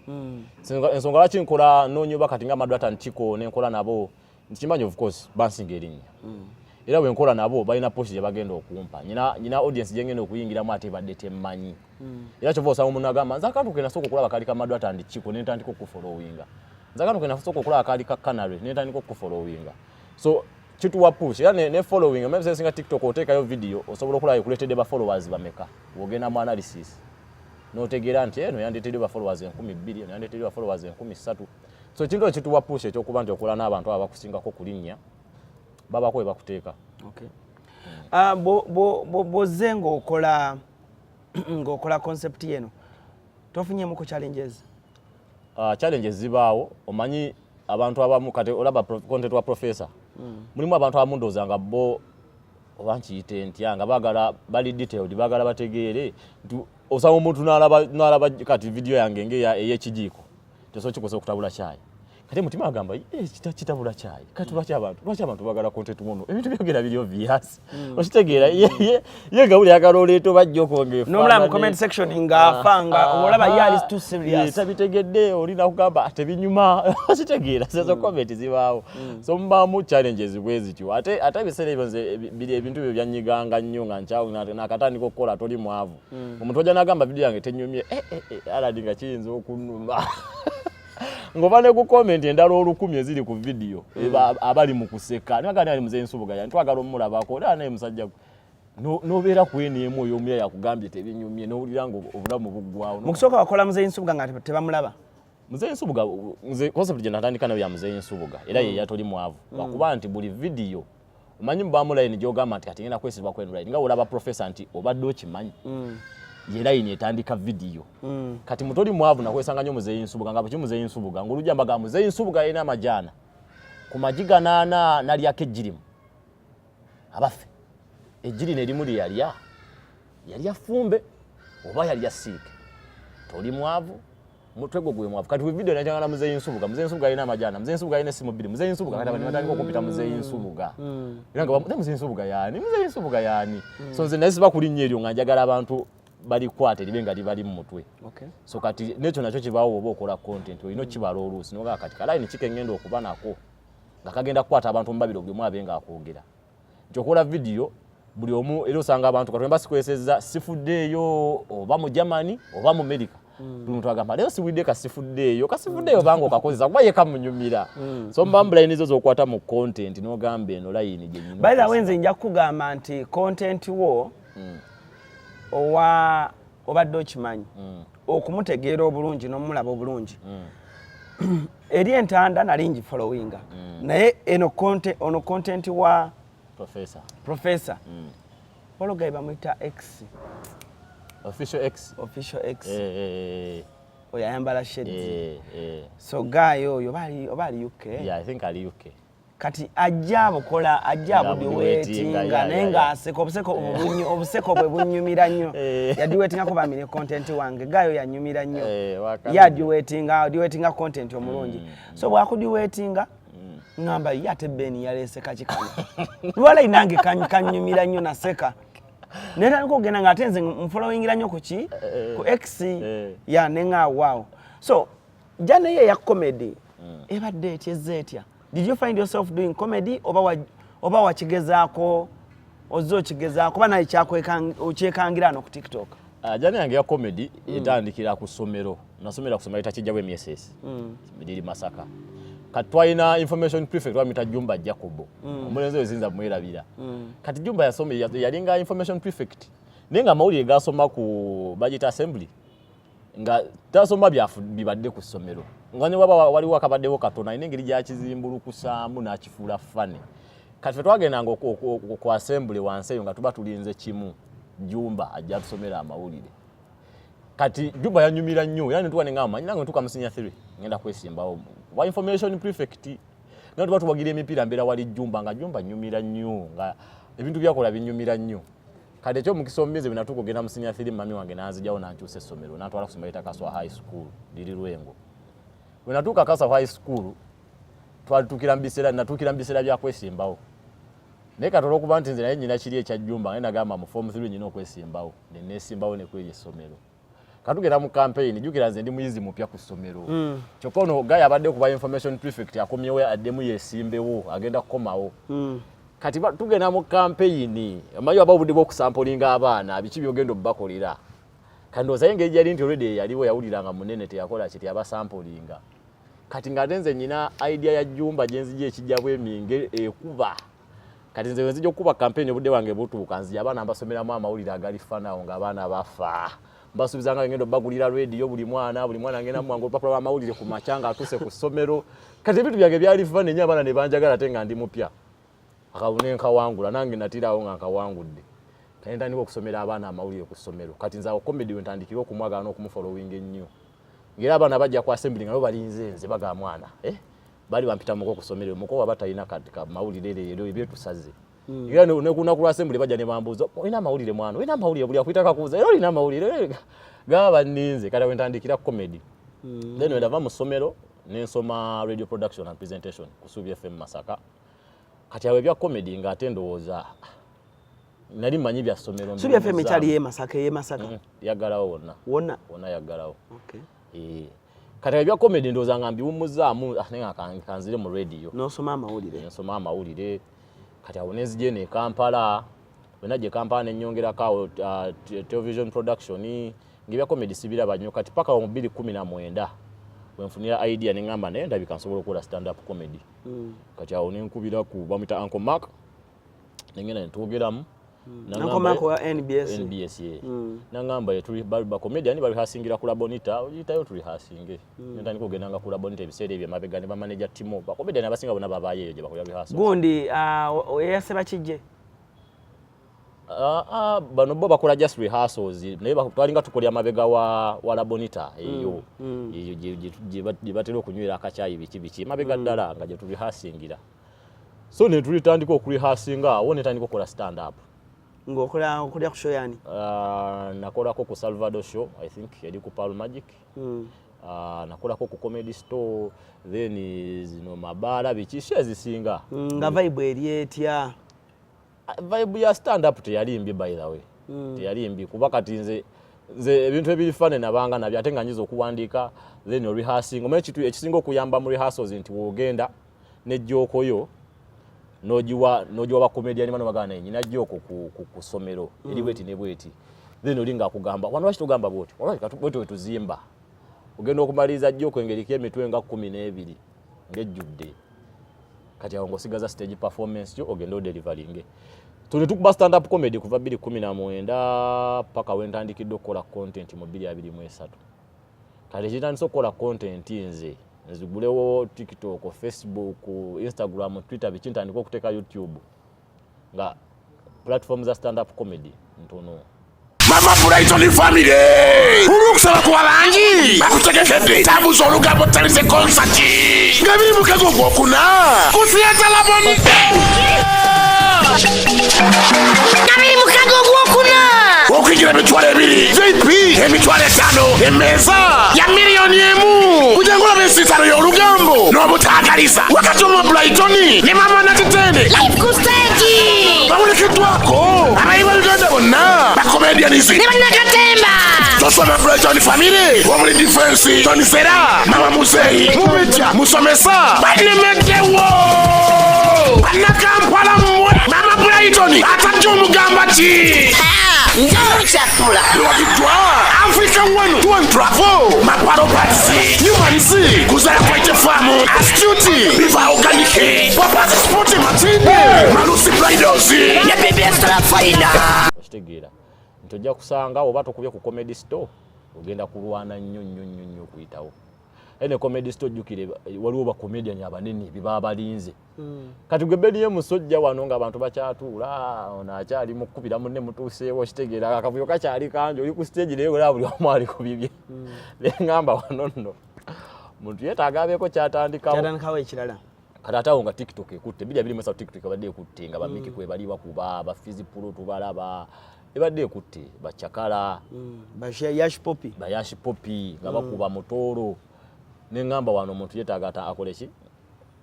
Ensonga lwaki nkola noonyoba kati nga Madrat and Chiko nenkola nabo, nkimanyi of course bansinga erinnya, era bwe nkola nabo balina push gye bagenda okumpa, nyina audience gye ngenda okuyingiramu ate badde temmanyi. Era kyova osanga omuntu agamba, "Nze akantu ke nasooka okulaba kaali ka Madrat and Chiko, nentandika okufollowinga. Nze akantu ke nasooka okulaba kaali ka Canary, nentandika okufollowinga." So kituwa push era ne following. Maybe singa TikTok oteekayo video, osobola okulaba ekuleetedde ba followers bameka. Wogenda mu analysis n'otegeera nti eno yandeetedde ba followers 2000, eno yandeetedde ba followers 3000. So ekintu ekyo kituwa push ekyokuba nti okola n'abantu abo bakusingako kulinnya, babako we bakuteeka. Okay. Ah, bw'ozze ng'okola concept yeno, tofunyemuko challenges? Challenges zibaawo. Omanyi abantu abamu kati olaba content wa Professor, mulimu abantu abamu ndowooza nga bo oba nkiyite ntya, nga baagala bali detailed, baagala bategeere nti osanga omuntu n'alaba kati video yange nga ey'ekijiiko tosobola kikosa okutabula kyayi, kati mutima agamba, "Eh, kitabula kyayi, kati lwaki abantu baagala content muno? Ebintu byogera biri obvious." Okitegeera? Ye nga buli ayagala oleeta oba jjoko. N'omulaba mu comment section ng'afa, nga olaba ye ali too serious. Tabitegedde. Olina kugamba tebinyuma. Okitegeera? Ezo comment zibaawo. So mubaamu challenges bwe zityo. Ate ebiseera ebyo nze biri ebintu ebyo byanyiganga nnyo nga nakatandika okukola Toli Mwavu. Omuntu ojja n'agamba, "Video yange tenyumye." Eh, eh, eh, aladi nga kiyinza okunnuma ng'oba ne ku comment endala 1000 eziri ku video, abali mu kuseka nibagaa ali Muzeyi Nsubuga yani twagala omulabako era naye musajja n'obeera ku eno emu oyo omuya yakugambye tebinyumye, n'owulira nga obulamu buggwawo. Mu kusooka wakola Muzeyi Nsubuga nga tebamulaba? Muzeyi Nsubuga, nze concept gye natandika nayo ya Muzeyi Nsubuga era ye yatoli mwavu, lwakuba nti buli video omanyi mubaamu line gy'ogamba nti kati ngenda kwesibwa ku eno line, nga olaba Professor nti obadde okimanyi ye line etandika video. Kati mutoli mwavu nakwesanga nnyo Muzeyi Nsubuga nga bweki Muzeyi Nsubuga ng'olujja mbaga Muzeyi Nsubuga yalina amajaana ku magi ganaana nalyako ejjirimu. Abaffe, ejjiri nerimu lye yalya, yalya fumbe oba yalya siike? Toli mwavu, mutwe gwo gwe mwavu. Kati video najangana Muzeyi Nsubuga, Muzeyi Nsubuga alina amajana, Muzeyi Nsubuga alina esimu bbiri, Muzeyi Nsubuga. Kati abantu batandika okumpita Muzeyi Nsubuga era nga Muzeyi Nsubuga yaani? Muzeyi Nsubuga yaani? So nze naye siba kulinnya eryo nga njagala abantu balikwate libe nga libali mu mutwe. So kati nekyo nakyo kibaawo. Oba okola content olina okibala oluusi nogaa kati ka line kike ngenda okuba nako nga kagenda kukwata abantu mubabiri, buli omu abe nga akwogera nti okola video buli omu. Era osanga abantu kati mba sikwesezza sifuddeeyo oba mu Germany oba mu America, buli muntu agamba, "Leero siwulidde kasifuddeeyo." Kasifuddeeyo banga okakozesa kuba ye kamunyumira. So mba mu line zo zokwata mu content n'ogamba eno line gye nyina. By the way, nze nja kukugamba nti content wo owa obadde okimanyi okumutegeera obulungi n'omulaba obulungi eri entanda nali ngifollowinga, naye eno ono content wa Professor. Professor Paul Guy bamuyita X. Official X. Official X. Eh. Oyo ayambala shades. Eh. So guy oyo oba ali UK? Yeah, I think ali UK. Kati ajja abukola, ajja Nga abuduettinga, abuduettinga, naye ng'aseka obuseko obuseko bwe bunyumira nnyo. Yaduettingako bambi ne content wange gayo yanyumira nnyo. Wakabi. Ye aduettinga content omulungi. So bwakuduettinga, Ngamba ye ate Ben yaleese kaki kano. Lwala nange kanyumira nnyo naseka. Netandika okugenda nga ate nze nfollowingira nnyo ku ki? Ku X ya nenga wow. So journey ye ya comedy ebadde etya, ezze etya? Did you find yourself doing comedy oba wakigezaako, ozze okigezaako oba naye okyekangira ano ku TikTok? Journey yange ya comedy etandikira ku ssomero. Nasomera ku ssomero Kijjabwa MSS liri Masaka. Kati twalina information prefect bamuyita Jumba Jacobo. Omulenzi oyo sinza mwerabira. Kati Jumba yasoma, yalinga information prefect, naye nga amawulire gasoma ku budget assembly, nga tasoma byafu bibadde ku ssomero, nga ne waba waliwo akabaddewo katono alina engeri gyakizimbulukusaamu n'akifuula funny. Kati fe twagendanga ku assembly wansi eyo nga tuba tulinze kimu, Jumba ajja atusomera amawulire. Kati Jumba yanyumira nnyo era netuwa nengamba, manyi nange ntuuka mu senior 3 ngenda kwesimbawo wa information prefect, nga tuba tuwagira emipiira mbeera wali Jumba, nga Jumba nyumira nnyo, nga ebintu byakola binyumira nnyo. Kati ekyomukisa omumizi bwe natuuka ogenda mu senior 3, mami wange nanzijawo nankyusa essomero nantwala ku ssomero Kaswa High School liri Lwengo. Bwe natuuka Kaswa High School twatuukira mu biseera, natuukira mu biseera bya kwesimbawo, naye kati olwokuba nti nze naye nyina kiri ekya Jumba, naye nagamba mu form 3 nyina okwesimbawo, nenesimbawo nekweri essomero. Katugenda mu campaign, jjukira nze ndi muyizi mupya ku ssomero. Kyokka ono guy abadde kuba information prefect akomyewo addemu yesimbewo, agenda kukomawo. Kati tugenda mu campaign, omanyi waba obudde bw'okusampolinga abaana biki byogenda obbakolera. Kati ndowooza ye engeri gyali nti already yaliwo yawulira nga munene, teyakola ki, teyabasampolinga. Kati ng'ate nze nyina idea ya Jumba gye nzija ekijja bweminge ekuba. Kati nze wenzija okukuba campaign, obudde bwange butuuka, nzija abaana mbasomeramu amawulire agali funny nga abaana bafa. Mbasuubiza nga ngenda obbagulira radio, buli mwana ngenda muwanga olupapula lw'amawulire ku makya ng'atuuse ku ssomero. Kati ebintu byange byali funny nnyo, abaana ne banjagala ate nga ndi mupya. Akalulu ne nkawangula, nange natirawo nga nkawangudde. Kati ntandika okusomera abaana amawulire ku ssomero. Kati nze awo comedy we ntandikira okumwagala n'okumufollowinga ennyo. Ng'era abaana bajja ku assembly nga bo balinze nze, baga mwana baali bampita muko ku ssomero, muko waba talina kati ka mawulire leero ebyetusaze. Era ne ku lunaku lwa assembly bajja ne bambuuza, olina amawulire mwana, olina amawulire? Buli akuyita kakubuuza, era olina amawulire? Gaba banninze. Kati awo ntandikira comedy. Then we ndava mu ssomero ne nsoma radio production and presentation ku Suubi FM Masaka. Kati awo ebya comedy ng'ate ndowooza nali mmanyi bya ssomero. Suubi FM ekyali ye Masaka, eye Masaka? Yaggalawo wonna. Wonna? Wonna yaggalawo. Okay. Kati ebya comedy ndowooza nga mbiwummuzaamu, naye nga kanzire mu radio. N'osoma amawulire. Nsoma amawulire. Kati awo nenzija eno e Kampala. Bwe najja e Kampala nennyongerako awo television production, ng'ebya comedy sibiraba nnyo. Kati paka mu 2019 bwe nfunira idea ne ŋŋamba naye ndabika nsobola okukola stand up comedy. Kati awo nenkubira ku bamuyita Uncle Mark, nengenda netwogeramu. Uncle Mark wa NBS? NBS ye. Nangamba ye tuli ba comedian balihasingira ku Labonita, oyitayo tulihasinge. Nentandika okugendanga ku Labonita ebiseera ebyo emabega ne bamanager Timo, ba comedian abasinga bonna babaayo eyo gye bakolera rehearsals. Gundi eyase bakijje? Ah, ah, bano bo bakola just rehearsals, naye twalinga tukolera mabega wa Labonita eyo, eyo gye batera okunywera akacyayi biki biki, mabega ddala nga gye turehearsingira. So ne tulitandika okurehearsinga awo, netandika okukola stand up. Ng'okola okulya ku show yani? Nakolako ku Salvador show, I think yali ku Pearl Magic. Nakolako ku Comedy Store, then zino mabaala biki, show ezisinga. Nga vibe eri etya? Vibe ya stand up teyali mbi, by the way. Teyali mbi kuba kati nze ebintu ebiri funny nabanga nabyo, ate nga nyiza okuwandiika, then rehearsing. Omanyi ekintu ekisinga okuyamba mu rehearsals nti wogenda ne joke yo n'ogiwa bacomedian bano, bagamba naye nyina joke ku ssomero eri bweti ne bweti, then oli ng'akugamba wano lwaki togamba bwoti, wano bweti wetuzimba. Ogenda okumaliriza joke eng'eriko emitwe nga 12 ng'ejjudde. Kati awo ng'osigaza stage performance yo, ogenda odeliveringe. Tuli tukuba stand up comedy kuva 2019 paka wentandikidde okukola content mu 2023. Kati ekitandise okukola content, nze nzigulewo TikTok, Facebook, Instagram, Twitter, biki, ntandika okuteeka YouTube, nga platform za stand up comedy ntono. Mama Brighton family, olw'okusaba kwa bangi bakutegekedde tambuza olugambo talize konsati nga biri mukago gwokuna ku Theatre Labonita. 26. Okuyingira 20,000, VIP 50,000, emmeeza ya 1,000,000. Kujja ngolaba ensitalo y'olugambo n'obutaagaliza wakati omwa Brighton ne Mama Nakitende Live ku stage. Bawerekeddwako abayi ba Uganda bonna, bacomedians ne bannakatemba. Tosoma Brighton family wabuli defense, Tony Sera, Mama Muzeyi, Mubijja, Musomesa balemeddewo. Bannakampala mmwe, Mama Brighton atajja omugamba ki? Njamukyapula. Biwagiddwa Africa One Tour and Travel, Maparo Parts, Humans, Kuzala Kwaite Farm, Astute, Biva Organic, Papas Sport Martini, Malusi Bridals ne BBS Terefayina. Okitegeera nti ojja kusanga oba tokubye ku Comedy Store, ogenda kulwana nnyo nnyo nnyo nnyo okuyitawo. Aye ne Comedy Store, ojjukire waliwo bacomedian abanene bebaba balinze. Kati gwe beniye musojja wano ng'abantu bakyatuula, ono akyali mukubira munne, mutuuseewo, okitegeera, akavuyo kakyali kangi, oli ku stage naye olaba buli wamu ali ku bibye. Neŋŋamba wano nno muntu yeetaaga abeeko kyatandikawo. Kyatandikawo ekirala. Kati ate awo nga TikTok ekutte 2023, TikTok ebadde ekutte nga bamiki kwe bali bakuba bafizi pulo, tubalaba ebadde ekutte bacakala. Yash Popi. Bayashi Popi nga bakuba mutoolo. Neŋŋamba wano omuntu yeetaaga akole ki,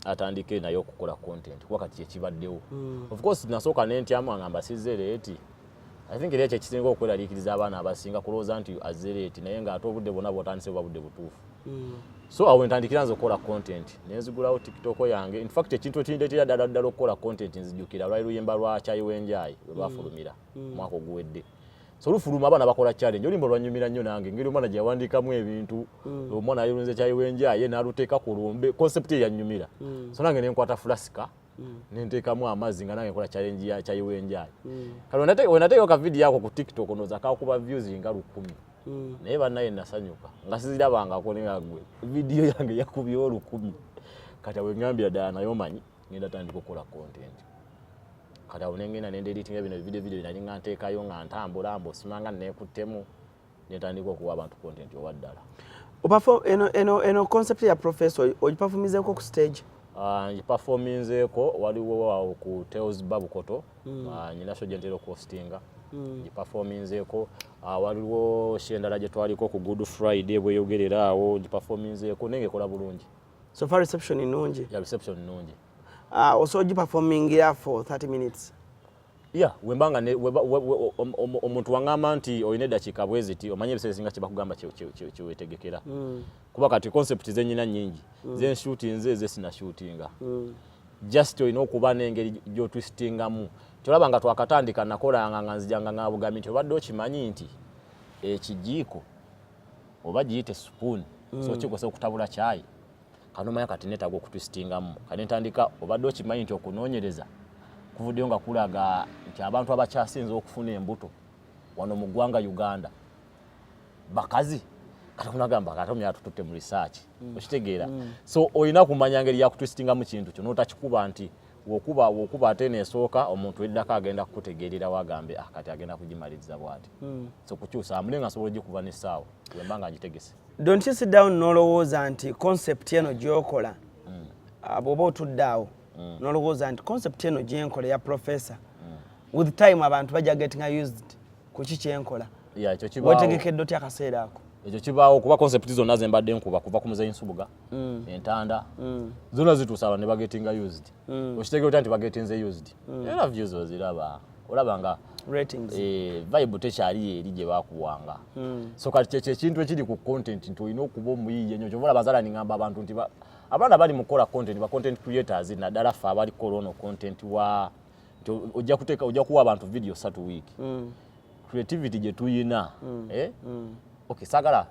atandike naye okukola content, kuba kati kyekibaddewo. Of course nasooka nentyamu, angamba sizze late. I think era ekyo ekisinga okweraliikiriza abaana abasinga kulowooza nti azze late, naye ng'ate obudde bwonna bwotandise buba budde butuufu. So awo ntandikira nze okukola content, nenzigulawo TikTok yange. In fact, ekintu ekindeetera ddala ddala okukola content, nzijukira lwali luyimba lwa Kyayiwenjayi lwe lwafulumira omwaka oguwedde. So lufuluma, abaana bakola challenge, oluyimba lwanyumira nnyo nange, engeri omwana gye yawandiikamu ebintu. Omwana yalunze Kyayiwenjayi n'aluteeka ku lumbe, concept ye yanyumira. So nange nenkwata flask nenteekamu amazzi nga nange nkola challenge ya Kyayiwenjayi. Kale wenateeka ka video ako ku TikTok, ndowooza kakuba views nga 1000, naye bannaye nasanyuka nga sizirabangako, nga gwe vidiyo yange yakubyewo 1000. Kati awo eŋŋambira ddala naye omanyi ngenda tandika okukola content. Kati awo nengenda nendeditinga bino video video nali nga nteekayo nga ntambula mbu osimanga neekuttemu, nentandika okuwa abantu content owa ddala. Eno concept ya professor ogiperformizeeko ku stage? Ah, ngiperforminzeeko, waliwo awo ku Tales Babukoto. Ah, nyina show gye ntera okuhostinga, ngiperforminzeeko. Ah, waliwo show endala gye twaliko ku Good Friday bweyogerera awo, ngiperforminzeeko naye ngaekola bulungi. So far reception nnungi? Ya, reception nnungi. Osobola ogiperformingira for 30 minutes? Ya, wembanga omuntu waŋŋamba nti olina eddakiika bwe ziti, omanye ebiseera ebisinga kyebakugamba kyewetegekera, kuba kati concept zenyina nnyingi zenshootinze, ezesinashootinga. Just olina okuba n'engeri gy'otwistingamu. Kyolaba nga twakatandika, nakolanga nga nzijanga nga bugambye nti obadde okimanyi nti ekijiiko oba giyite spoon so kikozesa okutabula kyayi. Kanomanya kati neetaaga okutwistingamu. Kati ntandika, obadde okimanyi nti okunoonyereza kuvuddeyo nga kulaga nti abantu abakyasinze okufuna embuto wano mu ggwanga Uganda bakazi. Kati kunagamba kati omya tututte mu research, okitegeera? So olina kumanya ngeri yakutwistingamu kintu kyo n'otakikuba nti wokuba ate nesooka omuntu eddako agenda kukutegeerera wagambe, ah, kati agenda kugimaliriza bwati. So kukyusa amule nga nsobola ogikuba n'essaawa wemba nga ngitegese. Don't you sit down n'olowooza nti concept eno gy'okola, bw'oba otudde awo n'olowooza nti concept eno gyenkola eya professor, with time abantu bajja getting used ku ki kyenkola? Ya, ekyo kibaawo. Wetegekedde otya akaseera ako? Ekyo kibaawo, kuba concept zonna ze mbadde nkuba kuva ku Muzeyi Nsubuga, entanda zonna zituusa abantu ne bagetinga used. Okitegeera otya nti bagetinze used? Era views oziraba, olaba nga ratings. Vibe tekyali eri gye bakuwanga. So kati kyekyo ekintu ekiri ku content nti olina okuba omuyiiya ennyo. Kyova olaba nzala ningamba abantu nti abaana bali mu kukola content, ba content creators, naddala ffe abali kukola ono content wa nti ojja kuteeka, ojja kuwa abantu video 3 week, creativity gye tuyina, eh? Okay, saagala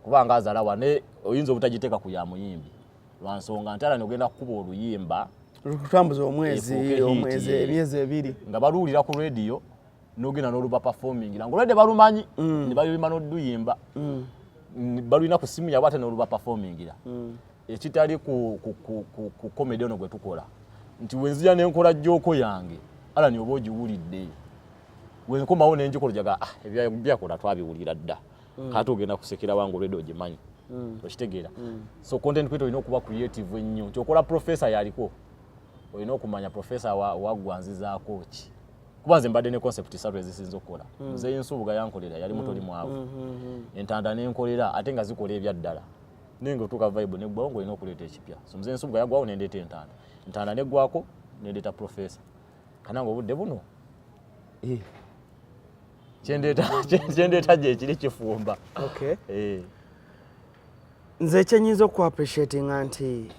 kubanga azalawa ne oyinza obutagiteeka ku ya muyimbi lwansonga nti ala ogenda kukuba oluyimba lukutambuza omwezi, efuuke hit, omwezi, emyezi 2. Nga baluwulira ku radio, n'ogenda n'oluba performingira ng'olwedde balumanyi ne baluyimba n'oduyimba. Balulina ku simu yaabwe ate n'oluba performingira, ekitali ku comedy ono gwe tukola nti wenzija nenkola joke yange ala ni oba ogiwulidde, wenkomawo nenjikola jaga, ah, ebyakola twabiwulira dda. Kati ogenda kusekera wange olwedde ogimanyi, okitegeera? So content creator olina okuba creative ennyo nti okola professor yaliko, olina okumanya professor waggwa nzizaako ki. Kuba nze mbadde ne concept ssatu ezisinza okukola. Nze Nsubuga yankolera, yali mutoli mwavu, entanda nenkolera, ate nga zikola ebyaddala, naye nga otuuka vibe neggwawo, ngaolina okuleeta ekipya. So Nze Nsubuga yagwawo, nendeeta entanda, entanda neggwako, nendeeta Professor. Kananga obudde buno kyendeeta gyekiri kifumba. Okay. Eh. Nze ekyenyinza okuappreciatinga nti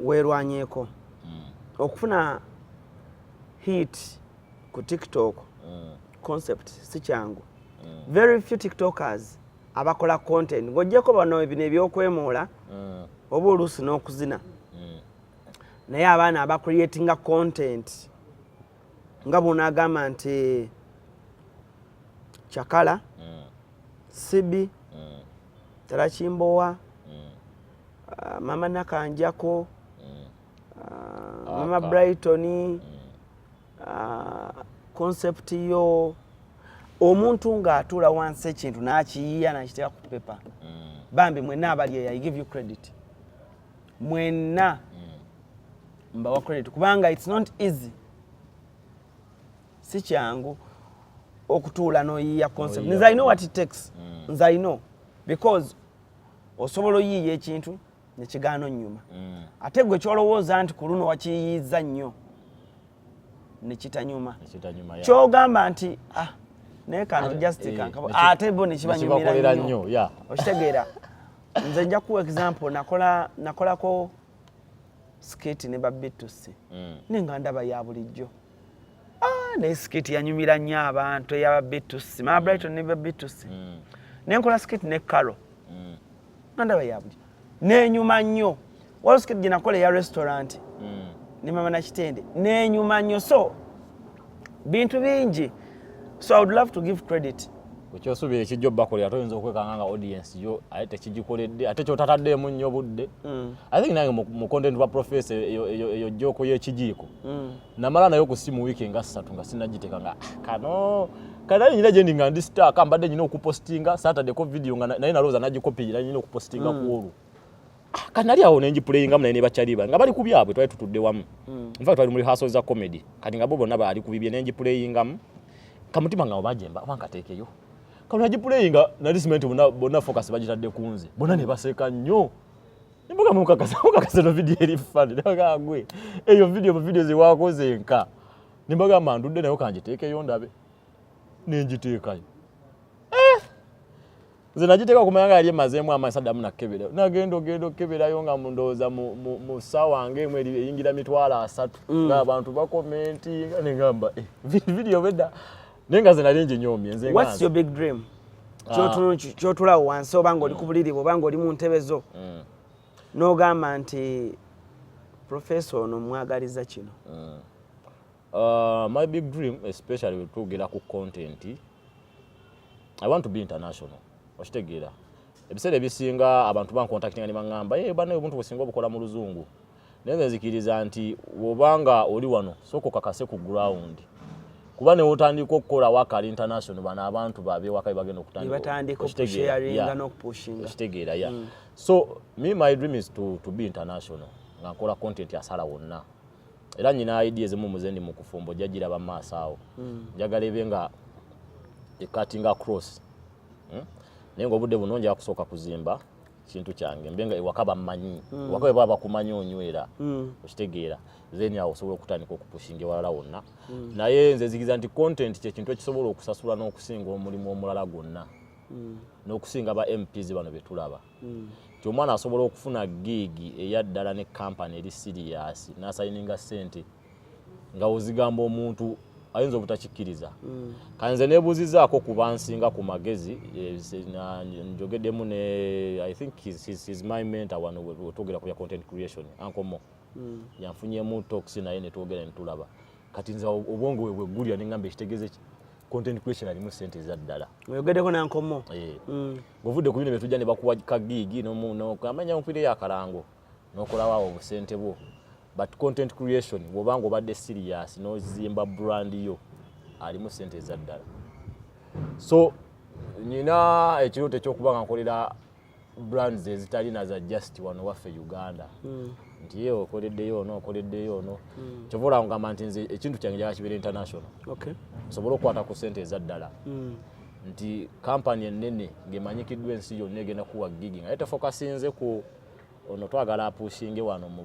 weerwanyeeko okufuna hit ku TikTok concept si kyangu. Very few TikTokers abakola content ng'oggyeko bano bino ebyokwemoola oba oluusi n'okuzina, naye abaana abacreatinga content nga bw'onaagamba nti Chakala, Sibi, Tarakimbowa, Mama Nakanjako, Mama Aka. Brighton, concept yo omuntu ng'atuula wansi ekintu n'akiyiya n'akiteeka ku pepa. Bambi mwenna abali eyo, I give you credit mwenna, mbawa credit kubanga it's not easy, si kyangu okutuula n'oyiiya concept. N'oyiiya. Nze I know what it takes. Nze I know, because osobola oyiiya ekintu nekigaana onnyuma, ate gwe kyolowooza nti ku luno wakiyiiza nnyo nekitanyuma. Nekitanyuma, yeah. Kyogamba nti ah, naye kano just kankabo, ate bo nekibanyumira nekibakolera nnyo. Nnyo, yeah. Okitegeera? Nze nja kuwa example. Nakolako skit ne ba B2C, naye nga ndaba ya bulijjo. Ah, naye skit yanyumira nnyo abantu eyaba B2C, Mama Brighton ne ba B2C. Nenkola skit ne Caro, nga ndaba ya bulijjo, nenyuma nnyo. Waliwo skit gye nakola eya restaurant ne Mama Nakitende, nenyuma nnyo. So bintu bingi, so I would love to give credit. Ekyosuubira ekijja obbakolera, toyinza okwekanga nga audience yo ate tekigikoledde, ate kyotataddeemu nnyo budde. I think nange mu content wa Professor, eyo joke y'ekijiiko namala nayo ku simu wiiki nga 3 nga sinagiteeka, nga ah, kano kanali nyina gyendi nga ndi stuck, mbadde nyina okupostinga saataddeko video nga naye nalowooza nagikopi nyina okupostinga ku olwo. Ah, kanali awo nengi-playingamu naye ne bakyali bange nga bali ku byabwe, twali tutudde wamu. In fact twali mu rehearsal za comedy, kati nga bo bonna baali ku bibye, nengi-playingamu kamutima nga obajemba oba nkateekeyo kano. Nagi-playinga, nali simanyi nti bonna focus bagitadde ku nze, bonna ne baseka nnyo. Mbuga mukakasa mukakasa no video eri funny, naga gwe eyo video mu video zewakoze nka nimbagamba ndudde nayo kanjiteekeyo ndabe, nenjiteekayo. Eh! Nze nagiteeka okumanya nga yali emazeemu amaanyi, saddamu nakebera. Nagenda ogenda okukeberayo nga ndowooza mu ssaawa ng'emu eri eyingira 300,000, ng'abantu bacommentinga, negamba eh, video bedda, naye nga nze nali nginyoomye nze nga What's nze. your big dream? Kyotulawo wansi oba nga oli ku buliri bwe oba nga oli mu ntebe zo n'ogamba nti Professor ono mwagaliza kino. My big dream, especially we twogera ku content, I want to be international. Okitegeera, ebiseera ebisinga abantu bancontactinga ne baŋŋamba, "Hey, bana, obuntu businga obukola mu luzungu." Naye nze nzikiriza nti bw'obanga oli wano, sooka okakase ku ground, kuba ne wotandika okukola wakali international, bano abantu babewaka be bagenda okutandika Batandika okitegeera, okusharinga n'okupushinga. Okitegeera? Yeah. So me, my dream is to be international, nga nkola content asala wonna. Era nyina idea ezimu muze ndi mu kufumba, ojja giraba mu maaso awo. Njagala ebe nga ecutting across. Naye nga obudde buno njala kusooka kuzimba kintu kyange, mbe nga ewaka bammanyi. Ewaka bwe baba bakumanyi onywera, okitegeera? Then awo osobola okutandika okupushinga ewalala wonna. Naye nze nzikiriza nti content kyekintu ekisobola okusasula n'okusinga omulimu omulala gwonna, n'okusinga ba MPs bano betulaba, nti omwana asobola okufuna gig eyaddala ne kampany eri serious n'asigninga ssente nga ozigamba omuntu ayinza obutakikkiriza. Kanze neebuuzizaako ku bansinga ku magezi, njogeddemu ne, I think he's my mentor wano wetwogera ku bya content creation, Uncle Mo. Yanfunyemu talks naye netwogera netulaba. Kati nze obwongo bwe bweggulira neŋŋamba ekitegeeze ki content creation alimu ssente ezaddala. Oyogeddeko ne Uncle Mo? Eh. Ng'ovudde ku bino byetujja ne bakuwa ka gig, amanya nkupireyo akalango n'okolawo awo obusente bwo. But content creation, bw'obanga obadde serious n'ozimba brand yo, alimu ssente ezaddala. So nyina ekirooto ekyokuba nga nkolera brands ezitali naza just wano waffe Uganda. Nti ye okoleddeyo ono, okoleddeyo ono. Kyova olaba ngamba nti nze ekintu kyange njagala kibeera international, nsobole okukwata ku sente ezaddala, nti kampani ennene ng'emanyikiddwa ensi yonna egenda kuwa gig, nga ye tefokasinze ku ono, twagala apushinge wano mu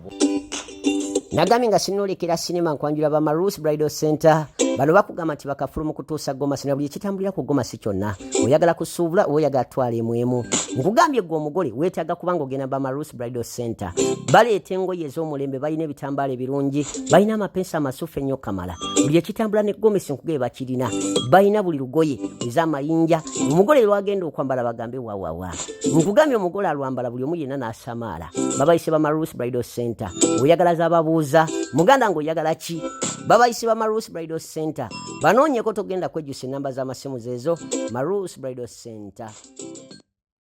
Nagambye nga sinolekera sinema, nkwanjula ba Marus Bridal Center. Bano bakugamba nti bakafulu mu kutuusa gomasi na buli ekitambulira ku gomasi kyonna. Oyagala kusuubula oba oyagala twala emu emu, nkugambye gwe omugole weetaaga kubanga ogenda ba Marus Bridal Center. Baleeta engoye ez'omulembe, balina ebitambaala ebirungi, balina amapensa amasufu ennyo kamala. Buli ekitambula ne gomesi nkugee bakirina. Balina buli lugoye ez'amayinja, omugole lwagenda okwambala bagambe wawawa. Nkugambye omugole alwambala buli omu yenna n'asamaala. Babayise ba Marus Bridal Center. Oyagala zababuuza muganda ng'oyagala ki? Babayise ba Marus Bridal Center, banoonyeko, togenda kwejjusa. Enamba z'amasimu zeezo, Marus Bridal Center.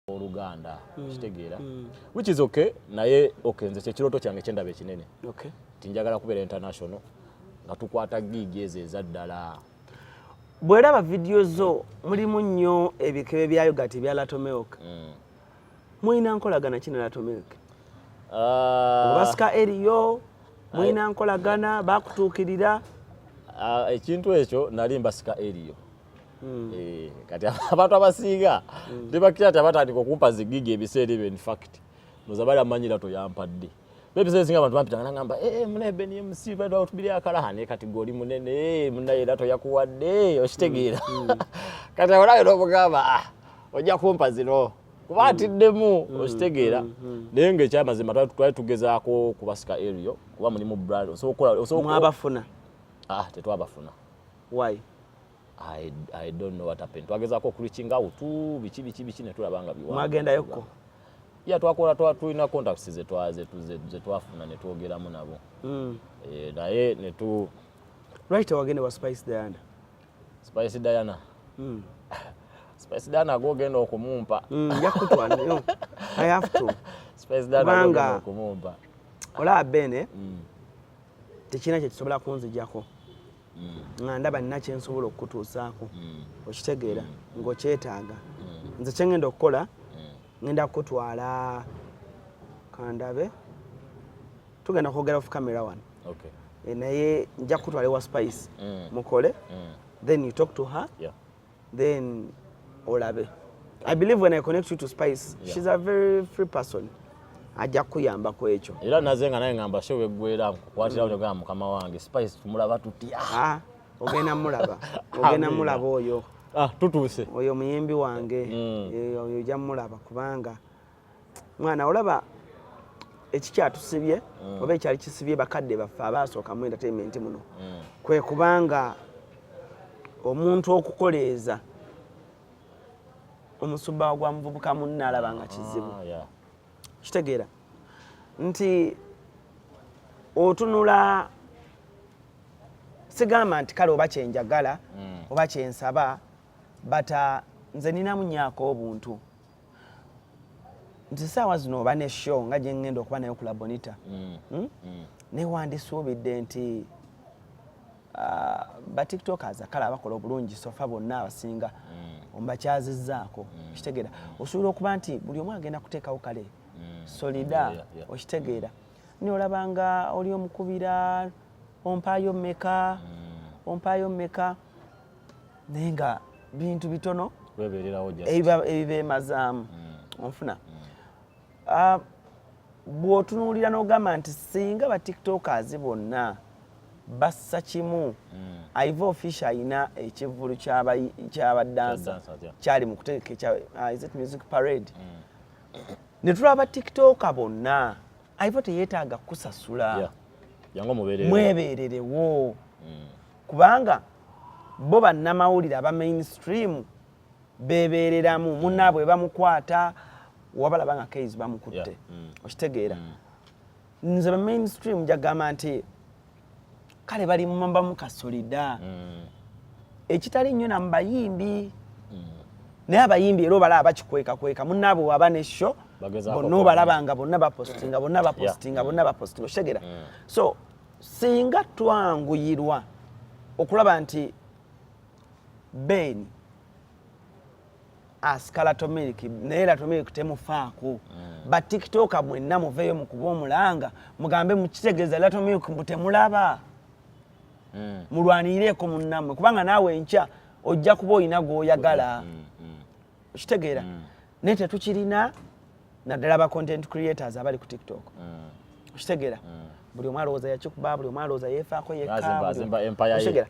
Oluganda kitegeera, which is okay. Naye okay, nze kyekirooto kyange kyendaba ekinene, nti njagala kubeera international nga tukwata gig ezo ezaddala. Bw'eraba vidiyo zo, mulimu nnyo ebikebe bya yogurt ebya Lato Milk. Mulina nkolagana ki ne Lato Milk? Ah, Obasika eriyo, mulina nkolagana, bakutuukirira? Ah, ekintu ekyo nali mbasika eriyo. Eh, kati abantu abasinga tebakira nti abatandika okumpa zi gig ebiseera ebyo, in fact noza bali amanyira toyampadde. Ebiseera ebisinga abantu bampitanga nagamba, "Eh, munaye Ben MC batubiri akalaha." Naye kati gwe oli munene, eh, munaye era toyakuwadde, okitegeera? Kati awo nawe n'omugamba, "Ah, ojja kumpa zino," kuba atiddemu, okitegeera? Naye ngaekyamazima twali tugezaako kubasika area kuba mulimu brand osobola Mwabafuna? Ah, tetwabafuna. Why? I don't know what happened. Twagezaako okureaching out, biki biki biki, ne tulaba nga biwanvu. Mwagendayokko? Yeah, twakola, tulina contacts ze twafuna ne twogeramu nabo. Eh, naye ne tu Lwaki tewagenda wa Spice Diana? Spice Diana. Spice Diana gwogenda okumumpa. Nja kutwala. No, I have to. Spice Diana Kubanga- gwogenda okumumpa. Olaba Bene, tekirina kyekisobola kunzijako nga ndaba nina kyensobola okukutuusaako, okitegeera, ng'okyetaaga. Nze kyengenda okukola, ngenda kukutwala, kandabe, tugenda kwogera off camera wano. Okay. Eh, naye nja kukutwala ewa Spice, mukole, then you talk to her, then olabe. I believe when I connect you to Spice, she's a very free person, ajja kukuyambako ekyo. Era naze nga naye ngamba show weggwera nkukwatirawo negamba, "Mukama wange Spice tumulaba tutya?" Ah, ogenda mulaba, ogenda Amina. mulaba oyo. Ah, tutuuse. Oyo muyimbi wange. Eh, oyo ojja mulaba, kubanga mwana olaba ekikyatusibye oba ekyali kisibye bakadde baffe abaasooka mu entertainment muno, kwe kubanga omuntu okukoleeza omusubbawa gwa muvubuka munne alaba nga kizibu. Ah, yeah. Kitegeera nti otunula, sigamba nti kale oba kyenjagala oba kyensaba, but nze ninamu nyaako obuntu nti saawa zino oba ne show nga gye ŋŋenda okuba nayo ku Labonita, Naye wandisuubidde nti ba TikTokers kale abakola obulungi so far bonna abasinga omubakyazizzaako, okitegeera? Osobola okuba nti buli omu agenda kuteekawo kale solida, okitegeera? Naye olaba nga oli omukubira, "Ompaayo mmeka? Ompaayo mmeka?" Naye nga bintu bitono Webeererawo just. Ebibeemazaamu. Onfuna? Ah, bw'otunuulira n'ogamba nti singa ba TikTokers bonna bassa kimu. Ivo Official ayina ekivvulu ky'abadansa Kya dancers, yeah. kyali mu kutegeka ekya is it music parade, ne tulaba TikToker bonna. Ivo teyeetaaga kusasula. Yeah. Jangu omubeererewo. Mwebeererewo, kubanga bo bannamawulire aba mainstream bebeereramu munnaabwe, bamukwata wabalaba nga case bamukutte. Okitegeera? Nze ba mainstream njagamba nti kale bali mumbamu kasolida ekitali nnyo namu bayimbi, naye abayimbi era obalaba bakikwekakweka munnaabwe waba ne show, Bagezaako bonna obalaba nga bonna bapostinga, bonna bapostinga, bonna bapostinga, okitegeera? So singa twanguyirwa okulaba nti Ben Asika Lato Milk, naye Lato Milk temufaako. Ba TikToker mwenna muveeyo mukuba omulanga, mugambe mukitegeeza Lato Milk mbu temulaba. Mulwanirireko munnammwe, kubanga naawe enkya ojja kuba olina gw'oyagala. Okitegeera? Naye tetukirina, naddala ba content creators abali ku TikTok. Okitegeera? Buli omu alowooza yakikuba, buli omu alowooza yeefaako yekka. Azimba empire ye. Okitegeera?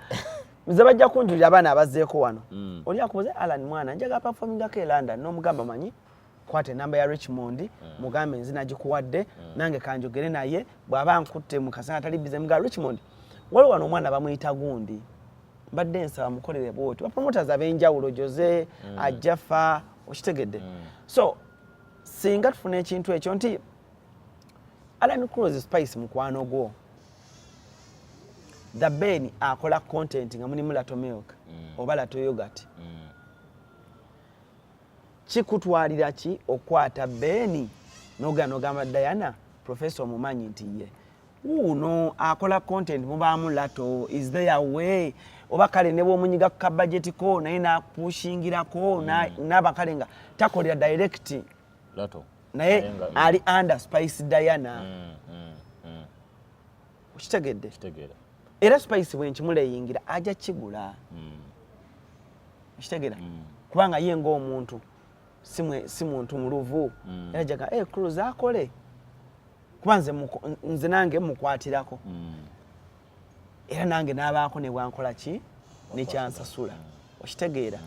Nze bajja kunjulira abaana abazzeeko wano. Oli akubuze, "Alan mwana, njagala performingako e London," n'omugamba, "Manyi, kwata enamba ya Richmond, mugambe nzi nagikuwadde, nange kanjogere naye bw'aba nkutte mu kasana tali bize." Muga Richmond, waliwo wano omwana bamuyita gundi, mbadde nsaba mukolere bwoti, bapromoters ab'enjawulo, Jose ajafa. Okitegedde? So singa tufuna ekintu ekyo nti Alan Cruz Spice mukwano gwo, The Ben akola content nga mulimu Lato Milk oba Lato Yogurt, kikutwalira ki okwata Ben nogenda nogamba Diana, "Professor omumanyi nti ye wuuno akola content mubaamu Lato, is there a way?" Oba kale ne bwomunyiga ku kabajeti ko naye napushingirako, naba kale nga takolera direct Lato. Naye ali under Spice Diana. Okitegedde? Kitegeera. Era Spice bwenkimuleyingira ajja kigula. Okitegeera? Kubanga ye ng'omuntu si muntu muluvu, era jaga hey, Cruz akole, kuba nze nange mukwatirako, era nange n'abaako ne bwankola ki nekyansasula. Okitegeera?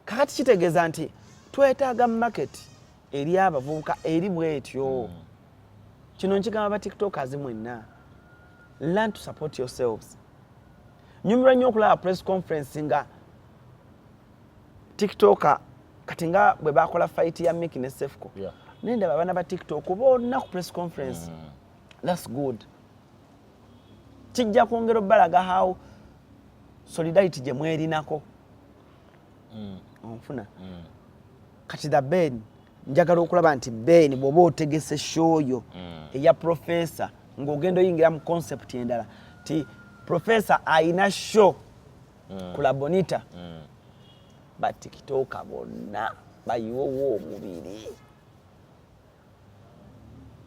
Kakati kitegeeza nti twetaaga market eri abavubuka eri bwetyo. Kino nkigamba ba TikTokers mwenna, learn to support yourselves. Nyumirwa nnyo okulaba press conference nga TikToker, kati nga bwe bakola fight ya Miki ne Sefco, nendaba abaana ba TikTok bonna ku press conference. That's good. Kijja kwongera obbalaga how solidarity gye mwerinako. Onfuna? Kati The Ben, njagala okulaba nti Ben bw'oba otegese show yo eya Professor, ng'ogenda oyingira mu concept endala ti Professor ayina show ku La Bonita, ba TikToker bonna bayiwowo omubiri.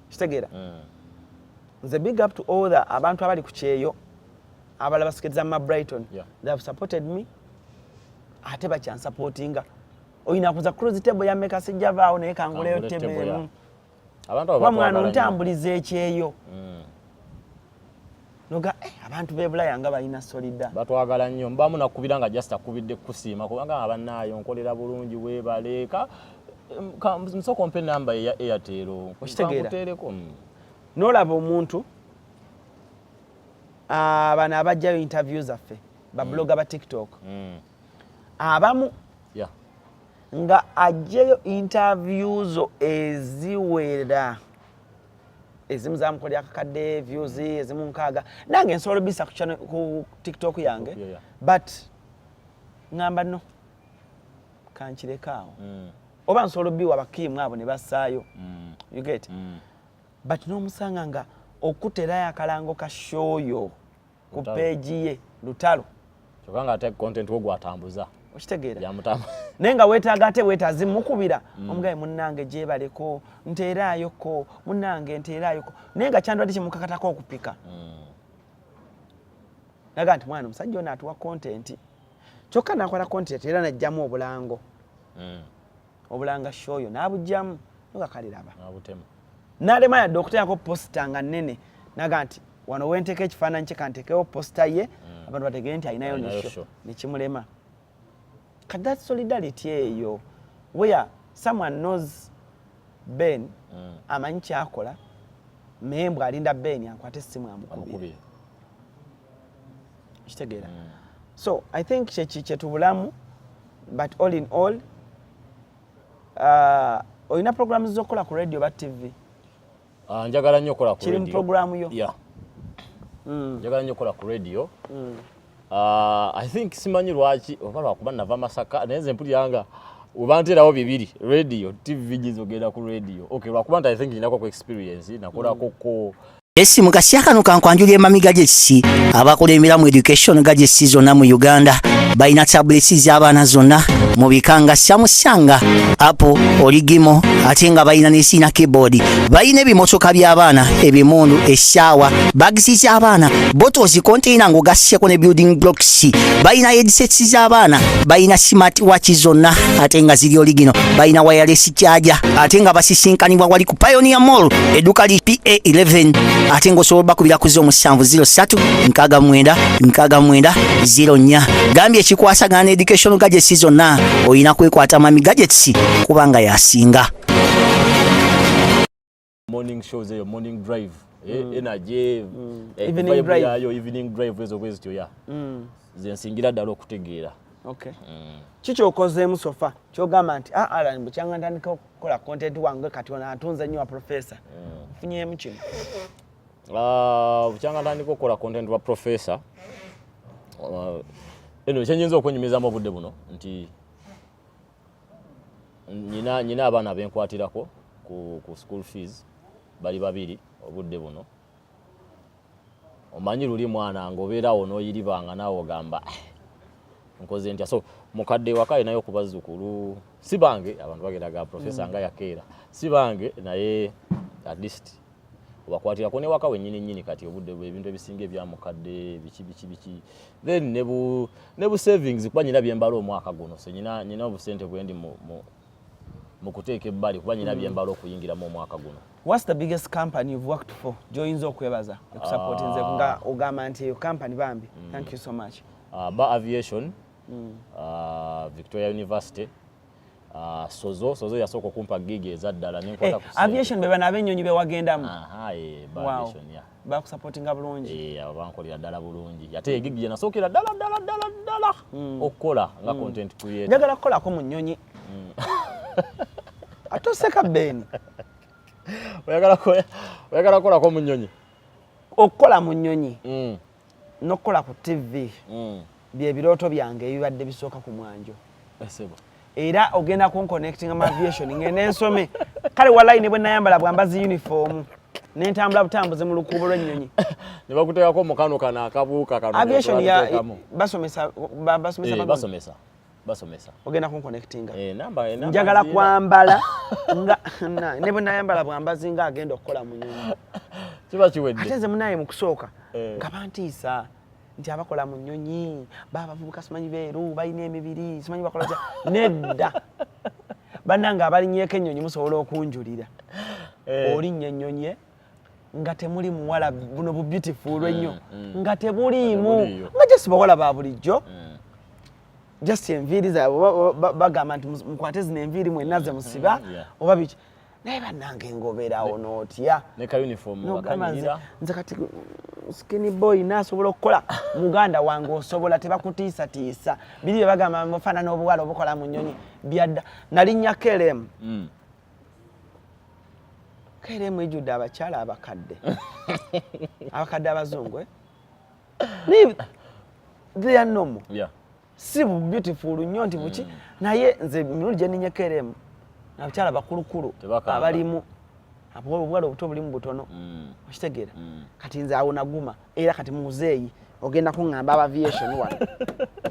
Kitegeera? Nze big up to all the abantu abali ku kyeyo, abalala basikiriza ma Brighton. They have supported me, ate bakyansupportinga. Oyina kuza close table ya meka, sijjavaawo naye kanguleyo Kangule table table, emu. Abantu abo Kuba mwana batwagala nnyo. ontambuliza ekyeyo noga eh, abantu b'e Bulaya nga balina solida. Batwagala nnyo. Mbamu nakubira nga just akubidde kusiima, kubanga abannaayo nkolera bulungi, weebale. Nsooka ompe enamba eya Airtel. Okitegeera? Kankuteereko. N'olaba omuntu, ah, bano abajjayo interview zaffe, bablogger ba TikTok abamu, nga ajjayo interview zo eziwera, ezimu zamukolera akakadde views, ezimu 60. Nange nsobola obisa ku channel, ku TikTok yange, but ŋŋamba no, kankireke awo. Oba nsobola obiwa bakiimu abo ne bassaayo. You get? But n'omusanga nga okuterayo akalango ka show yo ku Lutalo. Page ye lutalo. Kyokka nga ate content wo gwatambuza. Okitegeera? Yamutamba. Naye nga weetaaga ate weetaazi mukubira omugaye, "Munnange gyebaleko, nteeraayoko, munnange nteeraayoko," naye nga kyandwadde kimukakatako okupika. Naga nti mwana omusajja ono atuwa content, kyokka nakola content era najjamu obulango obulanga show yo n'abugjamu, nga kaliraba. Nabutema. N'alema yadde okuteekako poster nga nnene, naga nti wano wenteeka ekifaananyi kye, kanteekewo poster ye, abantu bategeere nti alinayo Alinayo ne show. Show. Nekimulema. Kati that solidarity eyo where someone knows Ben amanyi kyakola, naye mbw alinda Ben akwate essimu amukubire. Amukubire. Kitegeera? So I think kyeki kyetubulamu. But all in all, olina programs zokukola ku radio ba TV? Ah, njagala nnyo okukola ku Kiri mu radio. programu yo? Yeah. Njagala nnyo okukola ku radio. Ah, I think simanyi lwaki, oba lwakuba nava Masaka, naye nze mpulira nga webanterawo bibiri, radio, TV, gizogenda ku radio. Okay, lwakuba nti I think ninako ku experience, nakolako ko. Esi mu kasya kano kankwanjula Emami Gadgets, abakulembera mu education gadgets zonna mu Uganda. Balina tablets z'abaana zonna mu bika nga Samsung, Apple, Oligimo, ate nga balina ne sina keyboard. Balina ebimotoka by'abaana, ebimundu, essaawa, bags z'abaana, bottles, container ng'ogasseko ne building blocks. Balina headsets z'abaana, balina smart watch zonna ate nga ziri original, balina wireless charger, ate nga basisinkanibwa wali ku Pioneer Mall, edduuka li PA11, ate ng'osobola bakubira ku 0703 69 69 04. Gambye ekikwasagana ne education gadgets zonna olina kwekwata Mami Gadgets kubanga yasinga. Morning shows eyo, morning drive, energy, Evening vibe drive. yayo, evening drive ezo bwe zityo ya zensingira ddala okutegeera. Okay. Kikyokozeemu so far kyogamba nti, "Ah, Alan, bukyanga ntandika okukola content wange, kati ono atunze nnyo wa professor, nfunyeemu kino"? Ah, bukyanga ntandika okukola content wa professor, eno kyenyinza okwenyumizamu obudde buno nti nyina abaana benkwatirako ku school fees, bali babiri obudde buno. Omanyi luli mwana ng'obeerawo n'oyiribanga naawe ogamba, "Eh, nkoze ntya?" So mukadde waka alinayo ku bazzukulu, si bange, abantu bagenda ga professor nga yakeera, si bange, naye at least obakwatirako ne waka wennyini nnyini. Kati obudde bwe ebintu ebisinga ebya mukadde biki biki biki, then ne bu savings, kuba nyina byembala omwaka guno. So nyina obusente bwendi mu kuteeka ebbali, kuba nyina byembala okuyingiramu omwaka guno. What's the biggest company you've worked for gy'oyinza okwebaza ekusupportinze, nga ogamba nti eyo company bambi, thank you so much? Ba Aviation, Victoria University, Sozo. Sozo yasooka okumpa gig ezaddala nenkwata Eh, ku ssente. Aviation be bano ab'ennyonyi bewagendamu? Aha, ba Aviation, yeah. Bakusupportinga bulungi? Eh, abo bankolera ddala bulungi, ate e gig gye nasookera ddala ddala ddala ddala okukola nga content creator. Njagala kukolako mu nnyonyi, ate oseka Beeni. Oyagala kukolako mu nnyonyi? Okukola mu nnyonyi n'okukola ku TV bye birooto byange ebibadde bisooka ku mwanjo. Esebo. Era ogenda kunconnectinga mu aviation, ngende nsome. Kale wallahi ne bwe nayambala bwambazi uniform nentambula butambuzi mu lukuubo lw'ennyonyi. Ne bakuteekako mukano kano akabuuka kano. Aviation ya Tuteekamu. basomesa basomesa Eh, bagundi? Basomesa, basomesa. Ogenda kunconnectinga? Eh, namba Njagala nziina. kwambala nga ne bwe nayambala bwambazi nga agenda okukola mu nnyonyi. Kiba kiwedde. Ate nze munaye mu kusooka Eh. nga bantiisa nti abakola mu nnyonyi babavubuka simanyi beeru, balina emibiri, simanyi bakola tya. Nedda bannange, abalinnyeko ennyonyi musobola okunjulira. Eh. Olinnya ennyonyi nga temuli muwala buno bu beautiful ennyo, nga tebuliimu. Tebuliiyo. Nga just bawala ba bulijjo, just enviiri zaabwe bagamba nti mukwate zino enviiri mwenna ze musiba oba biki. Naye bannange, ngobeerawo n'otya. Ne ka uniform Nogamba nze, bakanyirira. nze kati skinny boy naasobola okukola? Muganda wange osobola, tebakutiisatiisa. Biri bye bagamba mufaanana obuwala obukola mu nnyonyi byadda. Nalinnya KLM. KLM ejjudde abakyala abakadde, abakadde abazungu, eh? Naye they are normal. Si bu beautiful nnyo nti buki, naye nze emirundi gye ninnya KLM abakyala bakulukulu Tebakanga. abalimu obuwala obuto bulimu butono. Okitegeera? Kati nze awo naguma. Era kati muzeeyi ogenda kuŋŋamba aba aviation wano,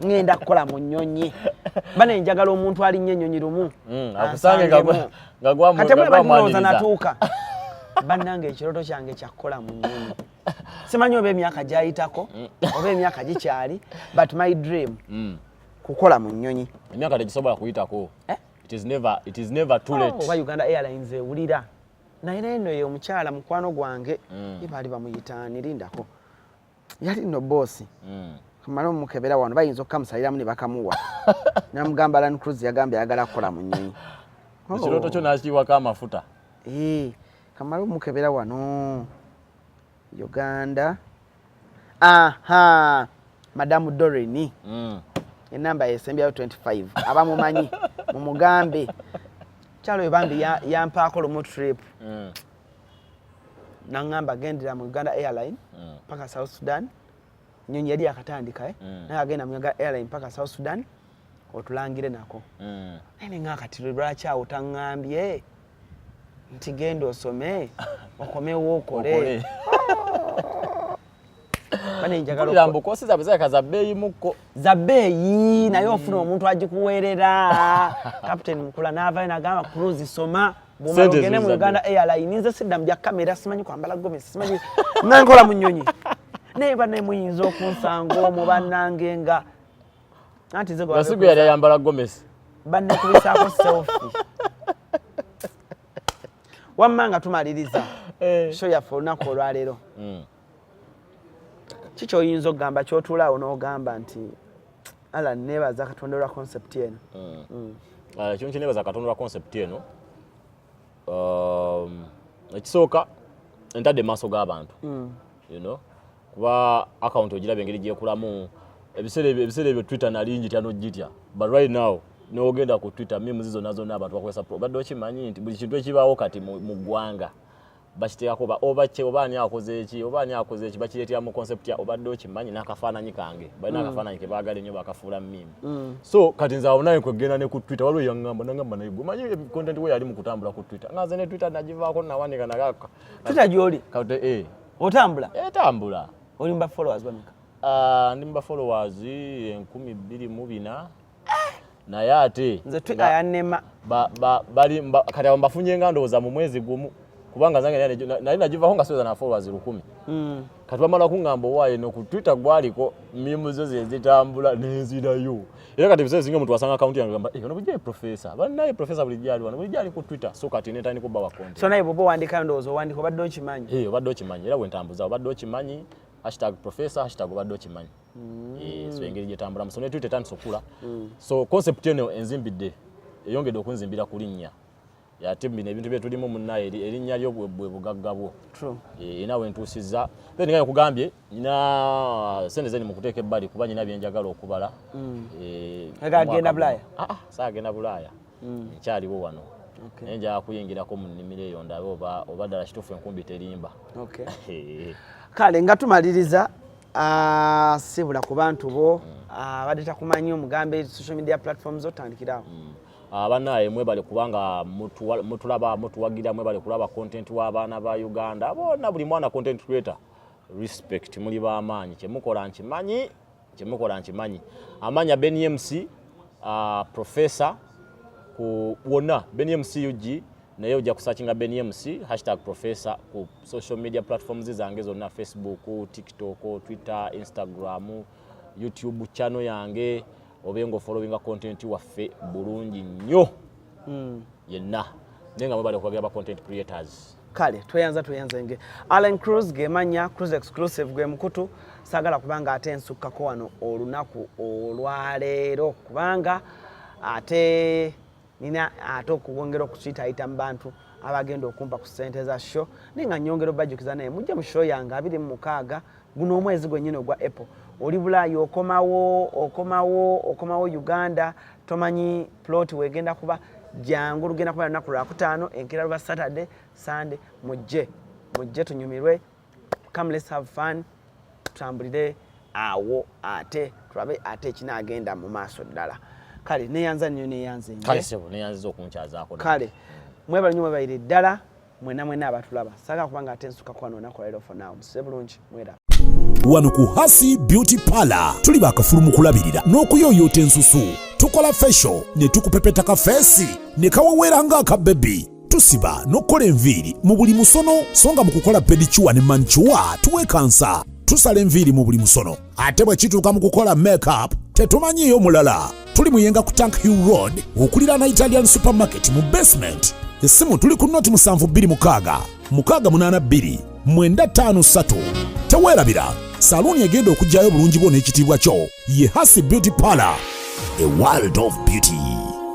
ŋŋenda kukola mu nnyonyi. Bane njagala omuntu alinnya ennyonyi lumu Akusange nga ansangemu. nga Kati nga bwe ndowooza gwamwaniriza. natuuka. Bannange, ekirooto kyange kyakukola mu nnyonyi, simanyi oba emyaka gyayitako oba emyaka gikyali, but my dream kukola mu nnyonyi. Emyaka tegisobola kuyitako. Eh? It is never too late. Oba Uganda Airlines ewulira. Naye nno ye omukyala mukwano gwange, ye baali bamuyitaani, lindako, yali nno boosi. Kamale omukebera wano, bayinza okukamusaliramu ne bakamuwa. Namugamba Alan Cruz yagambye ayagala kukola mu nnyonyi. Ekirooto kyo nakiwako amafuta. Eh, kamale omukebera wano, Uganda, aha, Madamu Dorini. Enamba yesembyayo 25. Abamumanyi mumugambe kyalo oyo bambi yampaako lumu trip. Naŋŋamba gendera mu Uganda Airline paka South Sudan. Nyonyi yali yakatandika, eh? Naye agenda mu Uganda Airline paka South Sudan otulangire nako. Naye neŋŋa kati lwaki awo taŋŋambye nti genda osome okomewo okole? Okole. Bane njagala Mpulira mbu kosi zaabwe zirabika za bbeeyi mukko. Za bbeeyi naye ofuna omuntu agikuweerera. Captain Mukula n'avaayo n'agamba Cruz soma bw'omala Sente ogende mu ziza Uganda Airline nze sidda mu bya kamera simanyi kwambala gomesi simanyi nga nkola mu nnyonyi naye bannaye muyinza okunsanga omwo bannange nga anti nze gwe Nga si gwe yali ayambala gomesi. bannekubisaako selfie wamma nga tumaliriza Eh. show yaffe olunaku olwaleero ki kyoyinza okugamba kyotuulaawo n'ogamba nti ala neebaza Katonda olwa concept eno? Ekintu kyenebaza Katonda olwa concept eno, ekisooka entadde mu maaso g'abantu, kuba account ogiraba engeri gyekulamu. Ebiseera ebyo Twitter nali ngitya n'ogitya, but right now nogenda ku Twitter, memes zonna zonna abantu bakozesa. Obadde okimanyi nti buli kintu ekibaawo kati mu ggwanga bakiteekako oba ki, oba ani akoze eki, oba ani akoze eki, bakireetera mu concept ya obadde okimanyi n'akafaananyi kange. Balina akafaananyi ke baagala ennyo, bakafuula meme. So kati nze awo naye kwegenda ne ku Twitter waliwo yaŋŋamba, naŋŋamba naye gwe manyi content we yali mu kutambula ku Twitter, nga nze ne Twitter nagivaako, nawanika nagaka. Twitter gy'oli? Kati eh. Otambula? Etambula. Oli mu ba followers bameka? Ah, ndi mu ba followers 2400, naye ate Nze Twitter yannema. Bali kati abo mbafunye nga ndowooza mu mwezi gumu, kubanga zange nali nagivaako nga siweza na followers 1000. Kati bamala kuŋŋamba owaaye no ku Twitter gwaliko meme zo ze zitambula nenzirayo, era kati ebiseera ebisinga omuntu wasanga akawunti yange gamba, "Eh, ono bulijjo ye professor bannaye, professor bulijjo ali wano, bulijjo ali ku Twitter." So kati netandika obbawa content. So naye bw'oba owandikayo ndowooza owandika obadde okimanyi? Eh, obadde okimanyi, era bwentambuza obadde okimanyi, #professor, obadde okimanyi. Eh, so engeri gyetambulamu, so ne Twitter etandise okula. So concept eno enzimbidde, eyongedde okunzimbira ku linnya, ate bino ebintu bye tulimu munnaye, erinnya lyo bwe bugagga bwo. True. Eh, era wentuusizza then nga nkugambye nyina sente zeni mu kuteeka ebbali kuba nyina byenjagala okubala. Eh, Oyagala omwaka genda guno. Bulaaya? Ah, ah, saagenda Bulaaya, nkyaliwo wano, naye njagala kuyingirako mu nnimiro eyo ndabe oba ddala kituufu enkumbi terimba. Okay. Eh, Kale nga tumaliriza, sibula ku bantu bo abadde takumanyi, omugambe social media platforms otandikirawo. Abanaye mwebale kubanga mutulaba, mutuwagira, mwebale kulaba content w'abaana ba Uganda bona, buli mwana content creator, respect, muli b'amaanyi, kyemukola nkimanyi, kyemukola nkimanyi. Amanya Ben MC, professor ku wonna, Ben MC UG, naye ojja kusearchinga Ben MC #professor ku social media platforms zange zonna, Facebook, TikTok, Twitter, Instagram, YouTube channel yange, obe nga ofollowinga content waffe bulungi nnyo yenna, naye nga mwebale okuwagira ba content creators. Kale tweyanza, tweyanzenge. Allen Cruz gemanya, Cruz Exclusive gwe mukutu. Saagala kubanga ate nsukkako wano olunaku olwaleero, kubanga ate nina ate okwongera okukiyitaayita mu bantu abagenda okumpa ku ssente za show, naye nga nyongera obajjukiza naye mujje mu show yange 26 guno omwezi gwennyini ogwa April. Oli Bulaayi, okomawo, okomawo, okomawo Uganda, tomanyi plot wegenda kuba, jangu. Lugenda kuba lunaku lwakutaano, enkeera luba Saturday, Sunday. Mujje, mujje tunyumirwe. Come, let's have fun, tutambulire awo ate tulabe ate ekinaagenda mu maaso ddala. Kale neyanza nnyo, neyanze nnyo. Kale sebo, neyanziza okunkyazaako. Kale mwebale nnyo, mwebalire ddala mwena mwena abatulaba. Saagala kubanga ate nsukako wano olunaku lwaleero. For now musibe bulungi, mweraba. Wano ku Hasi Beauty Parlor tuli bakafulu mu kulabirira n'okuyooyoota ensusu. Tukola facial ne tukupepeta ka face ne kaweweera ng'akabebi. Tusiba n'okukola enviiri mu buli musono, so nga mu kukola pedicure ne manicure tuwekansa. Tusala enviiri mu buli musono, ate bwe kituuka mu kukola makeup tetumanyiiyo mulala. Tuli Muyenga ku Tank Hill Road okuliraana Italian Supermarket mu basement. Essimu tuli ku noti 726 682 953. Teweerabira, saluuni egenda okuggyayo obulungi bwo n'ekitiibwa kyo ye Hasi Beauty Parlor, a world of beauty.